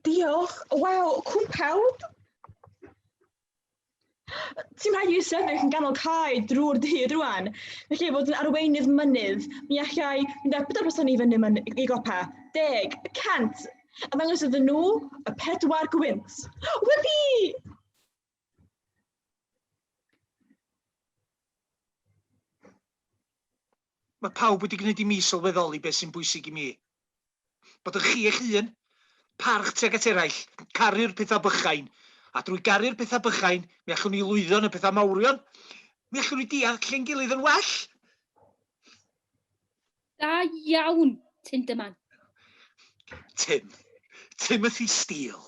Diolch! Waw, cwmpawd! Ti'n rhaid i fi sefyll yn ganol cae drwy'r dydd rwan. Felly fod yn arweinydd mynydd, mi allai mynd â pedair person i fyny myn i gopa. 10, 100, a ddangos iddyn nhw y pedwar gwynt. Whippy! Mae pawb wedi gwneud i mi sylweddoli beth sy'n bwysig i mi. Bod yn chi eich hun, parch tuag at eraill, caru'r pethau bychain, a drwy garu'r pethau bychain, mi allwn ni lwyddo yn y pethau mawrion. Mi allwn ni deall ein gilydd yn well. Da iawn, Tinderman. Tim. Timothy Steele.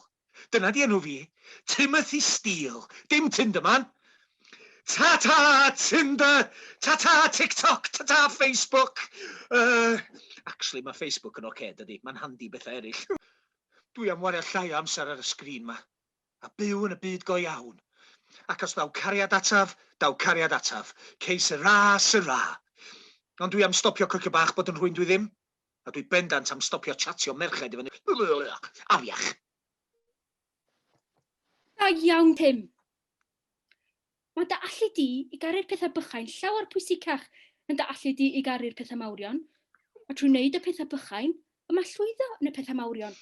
Dyna 'di enw fi. Timothy Steele. Dim Tinderman. Ta ta Tinder! Ta ta TikTok! Ta ta Facebook! Uh, actually, mae Facebook yn oce, okay, dydy. Mae'n handi bethau eraill. Dwi am wario llai o amser ar y sgrin ma. A byw yn y byd go iawn. Ac os daw cariad ataf, daw cariad ataf. Que sera, sera. Ond dwi am stopio cocio bach bod yn rhywun dwi ddim. A dwi bendant am stopio chatio merched i fyny. Afiach. Da iawn, Tim. Mae dy allu di i garu'r pethau bychain llawer pwysicach na dy allu di i garu'r pethau mawrion. A trwy wneud y pethau bychain, y mae llwyddo yn y pethau mawrion.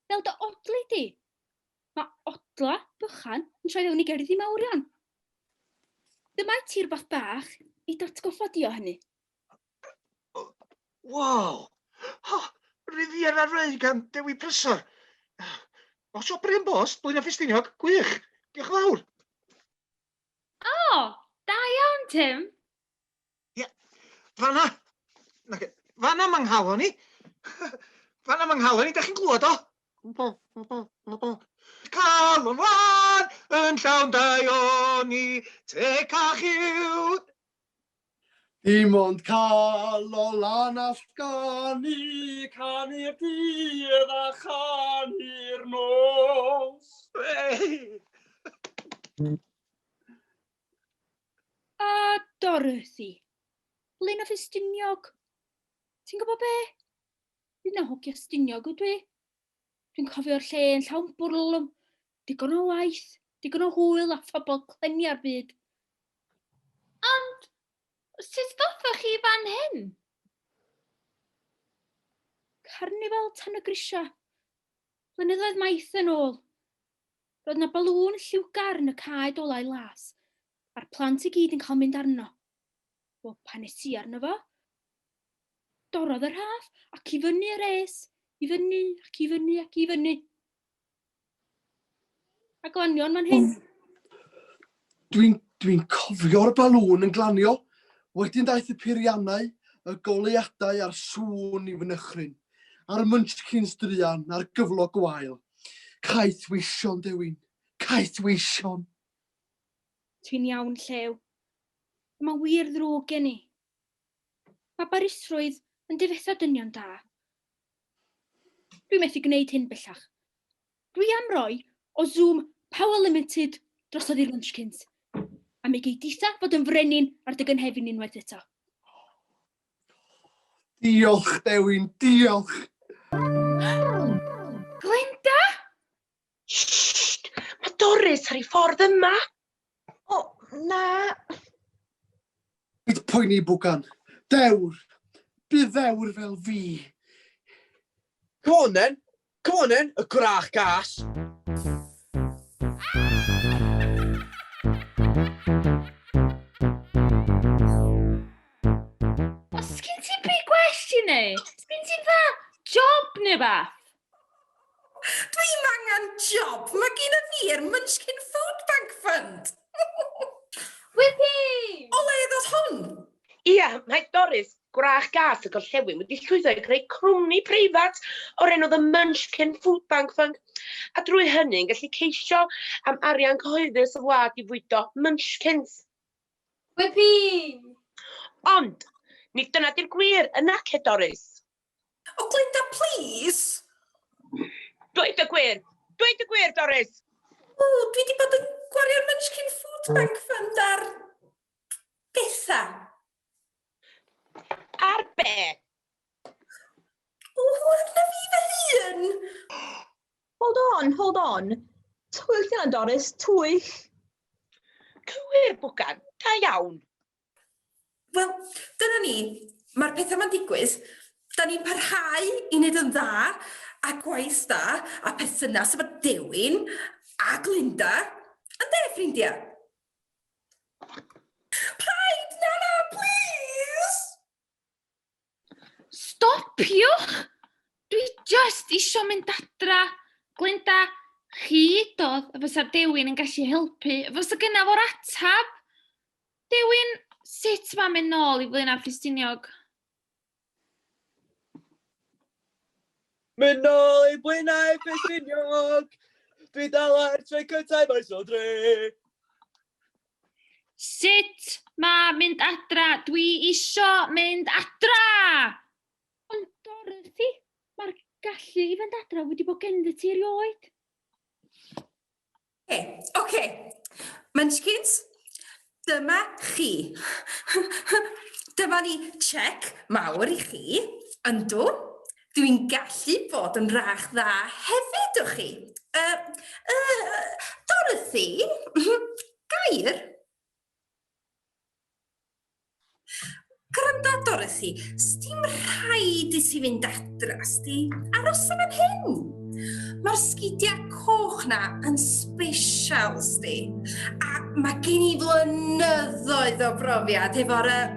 Fel dy odli di. Mae odla bychan yn troi fewn i gerddi mawrion. Dyma i ti rhywbeth bach i d'atgoffa di o hynny. Wow! Ha! Riviera Ray gan Dewi Prysor. O, siop Bryn Bost, Blaenau Ffestiniog. Gwych! Diolch yn fawr. O, da iawn, Tim. Ie, fanna. Fanna mae nghalon i. Fanna mae nghalon i, da chi'n glwad o? Calon wan yn llawn daioni, tecach yw. Dim ond calon lan all ganu, canu'r dydd a chanu'r nos. Hey! A Dorothy, Blaenau Ffestiniog. Ti'n gwybod be? Un o hogia Stiniog ydw i. Dwi'n cofio'r lle yn llawn bwrlwm, digon o waith, digon o hwyl a phobl clenia'r byd. Ond sut ddothoch chi fan hyn? Carnifal tan y grisia. Blynyddoedd maith yn ôl. Roedd 'na balŵn lliwgar yn y cae dolau las, a'r plant i gyd yn cael mynd arno. Wel, pan es i arno fo, dorrodd y rhaff ac i fyny yr es, i fyny ac i fyny ac i fyny. A glanio'n fan hyn. Dwi'n dwi cofio'r balŵn yn glanio. Wedyn daeth y peiriannau, y goleuadau a'r sŵn i fy nychryn, a'r munchkins druan, a'r gyflog gwael. Caeth weision, Dewin. Caeth weision. Ti'n iawn, Llew. Mae'n wir ddrwg gen i. Mae barusrwydd yn difetha dynion da. Dwi methu gwneud hyn bellach. Dwi am roi o Zoom Power Limited drosodd i'r Munchkins. A mi gei ditha fod yn frenin ar dy gynhefin unwaith eto. Diolch, Dewin, diolch! Glenda! Sht! Mae Doris ar ei ffordd yma! O, na! Paid poeni, Bwgan. Dewr! Bydd ddewr fel fi. Come on then! Come on then, y gwrach gas! O, sgin ti byd gwell i neud? Sgin ti dda job neu bath? Dwi'm angan job, mae gynna fi'r Munchkin Food Bank Fund! Whippy! O le ddod hwn? Ia, mae Doris, gwrach gas y gorllewin, wedi llwyddo i greu cwmni preifat o'r enw The Munchkin Food Bank Fund, a drwy hynny yn gallu ceisio am arian cyhoeddus y wlad i fwydo Munchkins. Whippy! Ond, nid dyna di'r gwir, yn nace, Doris? O Glenda, please! Dweud y gwir! Dweud y gwir, Doris! O, dwi wedi bod yn gwario'r Munchkin Food Bank Fund ar bethau. Ar be? O, arna fi fy hun! Hold on, hold on. Twyll yna, Doris, twyll. Cywir, Bwgan. Da iawn. Wel, dyna ni. Mae'r pethau 'ma'n digwydd. Da ni'n parhau i wneud yn dda, a gwaith da, a perthynas efo Dewin a Glynda. Ynde, ffrindiau? Paid! Na, na, plîs! Stopiwch! Dwi jyst isio mynd adra. Glynda, chi udodd y fysa'r dewin yn gallu helpu, fysa gynna fo'r atab. Dewin, sut mae mynd nôl i Flaenau Ffestiniog? Mynd nôl i Blaenau Ffestiniog, dwi dal ar tren cyntaf maes o dre. Sut mae mynd adra? Dwi isio mynd adra! Ond Dorothy, mae'r gallu i fynd adra wedi bod genddyt ti erioed. Oce, oce. Munchkins, dyma chi. Dyma ni check mawr i chi. Yndw, dwi'n gallu bod yn rach dda hefyd, wch chi. Uh, uh, Dorothy, gair? Gwranda, Dorothy, sdim rhaid i ti fynd adra, sti. Arosa fan hyn. Mae'r sgidiau coch na yn special, sti. A mae gen i flynyddoedd o brofiad efo'r uh,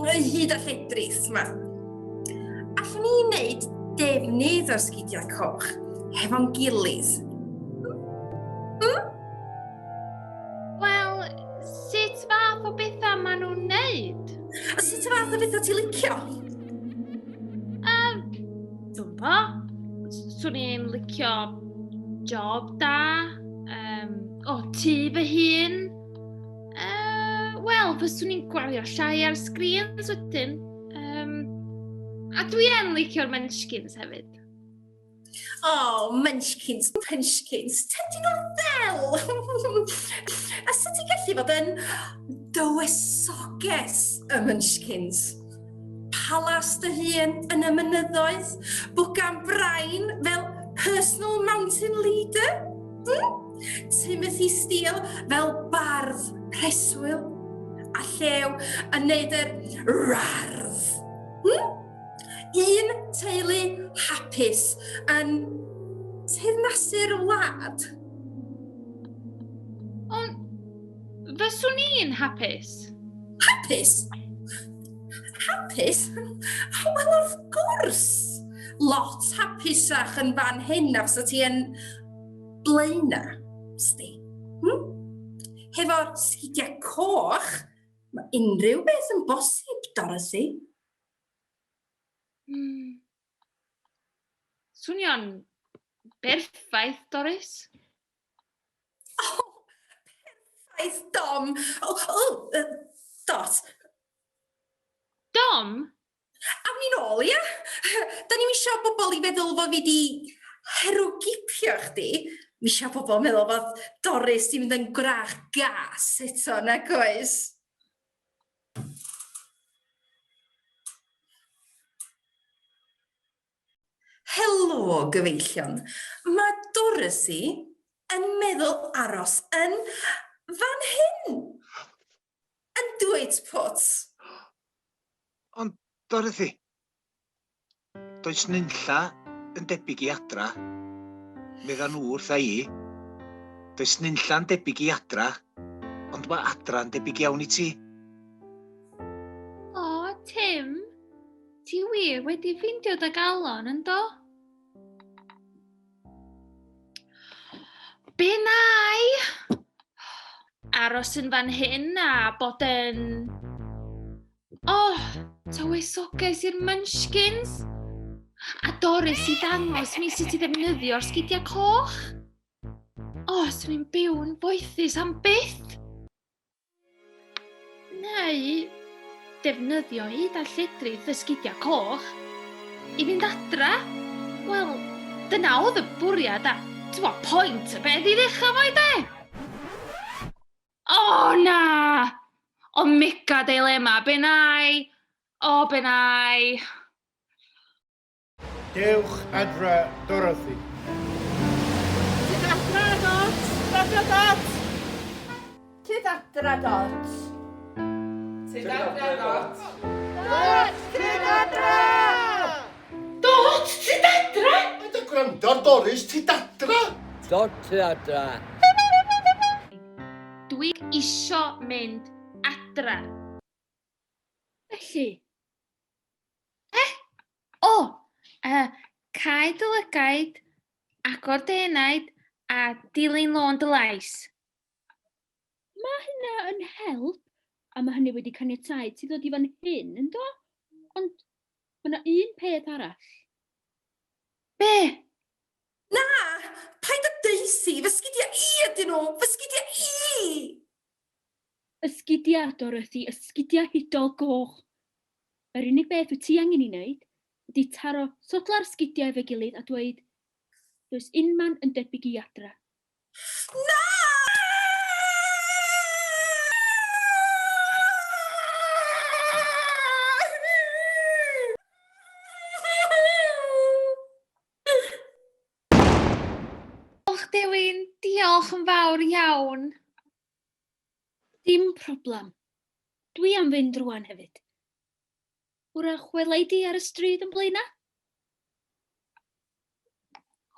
hyd a lledrith ma. Allwn ni wneud defnydd o'r sgidiau coch hefo'n gilydd? Hmm? Wel, sut fath o bethau maen nhw'n neud? A sut fath o bethau ti'n licio? Um, dwi'n bo. Swn i'n licio job da. Um, o, tŷ fy hun. Uh, Wel, fyswn i'n gwario llai ar sgrins wedyn. Um, a dwi yn licio'r Munchkins hefyd. O, oh, munchkins, punchkins, tydyn nhw'n ddel! A sut ti'n gallu fod yn dywysoges y munchkins? Palas dy hun yn y mynyddoedd, bwgan brain fel personal mountain leader? Hmm? Timothy Steele fel bardd preswyl a llew yn neud yr rardd. Hmm? Un teulu hapus yn teyrnasu'r wlad. Ond fyswn i'n hapus? Hapus? Hapus? Wel, wrth gwrs! Lot hapusach yn fan hyn na fysa ti yn Blaena, sti. Hmm? Hefo'r sgidiau coch, mae unrhyw beth yn bosib, Dorothy. Swnio'n berffaith, Doris. Oh, perffaith, Dom. Oh, oh, Dot. Dom? Awn ni'n ôl, ia? Da ni'm isio bobl i feddwl fod fi di herwgipio chdi. Mi isio pobl meddwl fod Doris di mynd yn gwrach gas eto, nag oes? Helo, gyfeillion. Mae Dorothy yn meddwl aros yn fan hyn. Yn dweud pwt. Ond, Dorothy, does nunlla yn debyg i adra. Medda nhw wrtha i. Does nunlla'n debyg i adra, ond mae adra'n debyg iawn i ti. O, Tim, ti wir wedi ffindio dy galon, yn do? Be nai? Aros yn fan hyn a bod yn... Oh, tywysoges i'r Munchkins! A Doris i ddangos mi sut i ddefnyddio'r sgidiau coch. O, oh, swn i'n byw'n foethus am byth! Neu defnyddio hyd a lledrith y sgidiau coch i fynd adra. Wel, dyna oedd y bwriad a ti'n pwynt y beth i ddechrau fo i de? O na! O mega dilemma, be nai? O, be nai? Dewch adra Dorothy. Tyd adra Dot! Adra Dot! Tyd adra Dot! Tyd adra Dot! Dot! Tyd adra! Dot! Tyd adra! Paid â gwrando ar Doris, tyd adra! Dot tyd adra! Dwi isio mynd adra. Felly, Eh? O! Uh, cau dy lygaid, agor dy enaid a dilyn lôn dy lais. Mae hynna yn help, a mae hynny wedi caniatáu ti ddod i fan hyn, yn do? Ond mae yna un peth arall. Be? Na! Paid â deuthi, fy sgidiau i ydyn nhw! Fy sgidiau i! Y sgidiau, Dorothy, y sgidiau hudol goch. Yr unig beth wyt ti angen ei wneud ydy taro sodla'r sgidiau efo'i gilydd a dweud, 'Does unman yn debyg i adra. Na! Diolch Dewin, diolch yn fawr iawn. Dim problem. Dwi am fynd rwan hefyd. Wrach wela i di ar y stryd yn Blaena?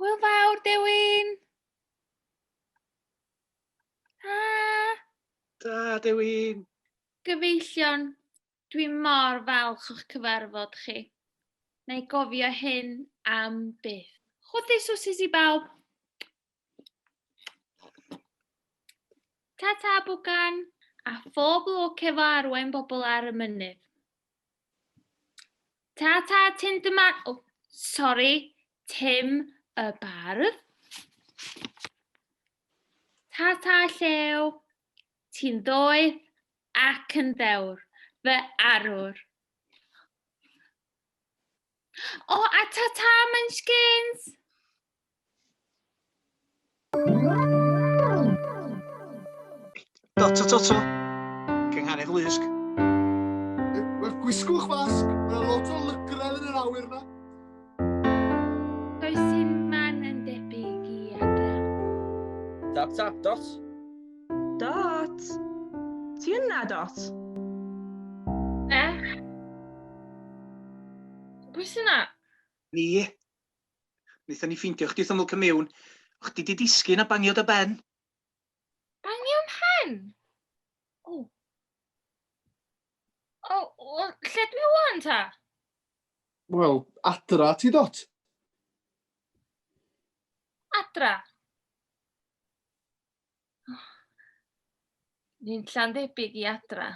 Hwyl fawr, Dewin! Ta! Ta, Dewin! Gyfeillion, dwi mor falch o'ch cyfarfod chi. Na i gofio hyn am byth. Chwythu swsis i bawb! Ta ta bwgan, a phob lwc efo arwain bobl ar y mynydd. Ta ta Tim dy man... Oh, sorry, Tim y bardd. Ta ta Llew, ti'n ddoeth ac yn ddewr, fy arwr. O, a ta ta Munchkins! Dot o toto. Cynghanedd lusg. Wel, gwisgwch fasg. Mae yna lot o lygredd yn yr awyr yna. Does un man yn debyg i adra. Tap tap, Dot. Dot! Ti yna, Dot? E? Pwy sy'n na? Ni. Wnaethon ni ffeindio chdi wrth ymyl cymiwn. O chdi di disgyn a bangio dy ben. Bangio mhen? O. O, o, lle dwi wan ta? Wel, adra ti dot. Adra? Oh. Ni'n lla'n debyg i adra.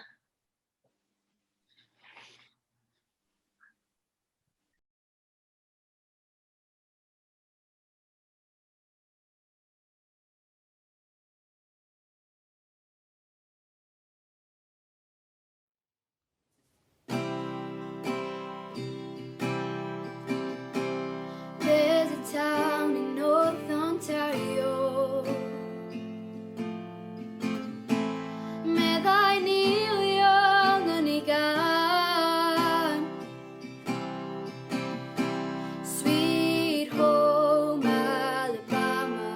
There's a town in North Ontario Meddai Neil Young yn ei gân Sweet Home Alabama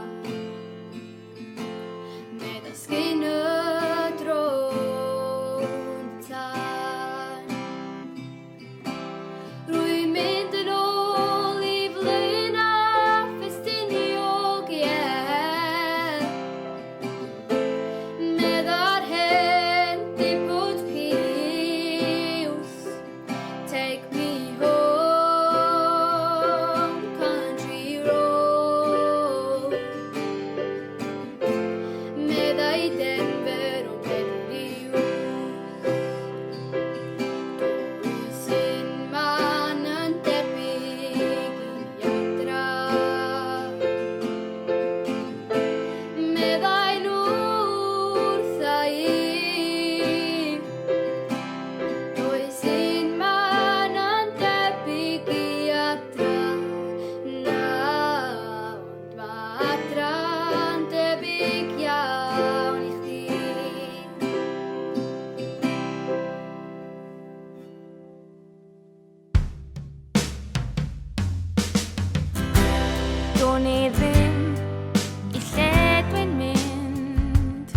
Meddai sgyn y drôn tân Rwy'n mynd yn ôl i Flaenau Ffestiniog, ie. Medda'r hen ddipwd piws, Take me home, country road. Meddai Denver o Beverly Hills. Does un man yn debyg i adra. Meddai nhw wrtha i. Does un man yn debyg i adra. Na, ond mae adra'n debyg iawn i chdi. Do'n i ddim i lle dwi'n mynd.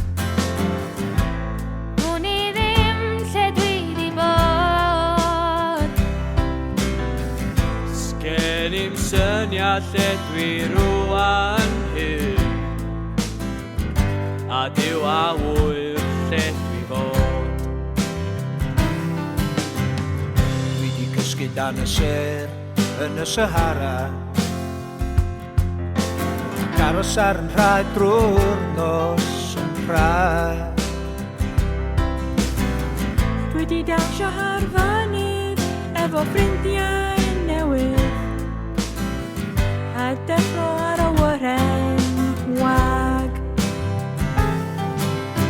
Do'n i ddim lle dwi 'di bod. Sgen i'm syniad lle dwi rwan hyn A Duw a ŵyr lle dwi fod. Dwi 'di cysgu dan y sêr yn y Sahara Ac aros ar 'y nhraed drwy'r nos yn Prag. Dwi 'di dawnsio ar fynydd efo ffrindiau newydd A deffro ar awyren wag.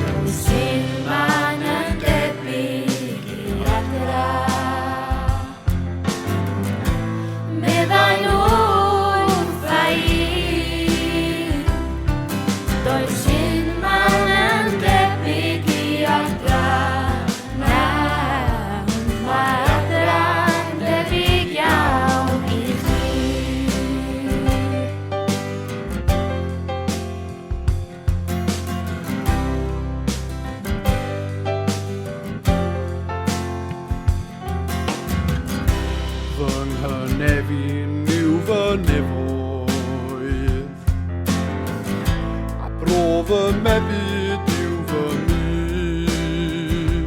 Does un man yn debyg i adra. Meddai nhw wrtha i. Does un man yn debyg i adra. Na, ond mae adra'n debyg iawn i chdi. Fy nghynefin yw fy nefoedd, a bro fy mebyd yw fy myd.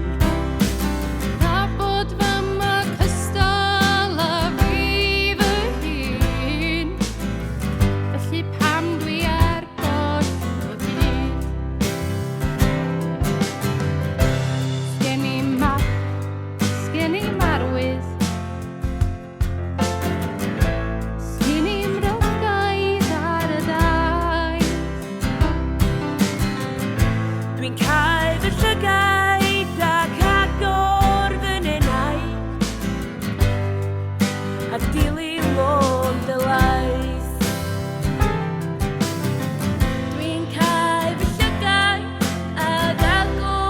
Nabod fama cystal â fi fy hun, felly pam dwi ar goll o hyd? Sgen i'm map, sgen i'm arwydd, sgen i'm rygaid ar y daith. Dwi'n cau fy llygaid ac agor fy nenau A dilyn lôn dy lais. Dwi'n cau fy llygaid ac agor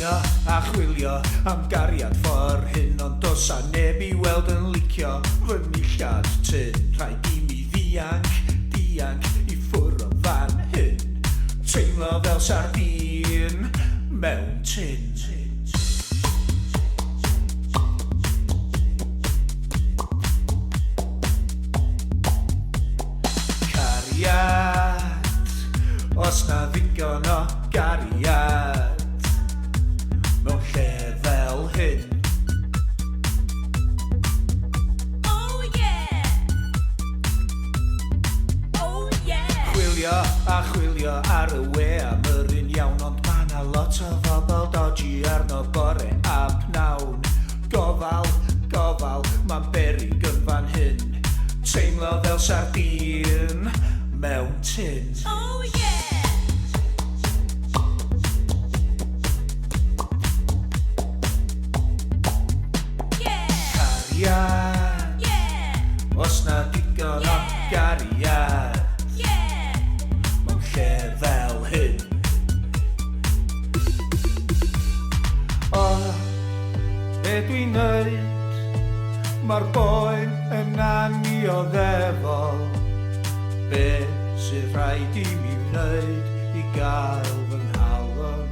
Chwilio a chwilio am gariad ffordd hyn, ond does 'a neb i weld yn licio fy nillad tynn. Rhaid i mi ddianc, dianc i ffwrdd o fan hyn. Teimlo fel sardîn mewn tin. Cariad, os na ddigon o gariad mewn lle fel hyn. Oh yeah! Oh yeah! Chwilio a chwilio ar y we am yr un iawn, ond ma' 'na lot o fobl dodgy arno bore a pnawn. Gofal, gofal, mae'n beryg yn fan hyn. Teimlo fel sardîn mewn tin. Oh yeah! Yeah! Cariad, Yeah! os na digon o gariad Yeah! mewn lle fel hyn. O, be dwi'n neud? Mae'r boen yn annioddefol. Be sydd rhaid i mi wneud i gael fy nghalon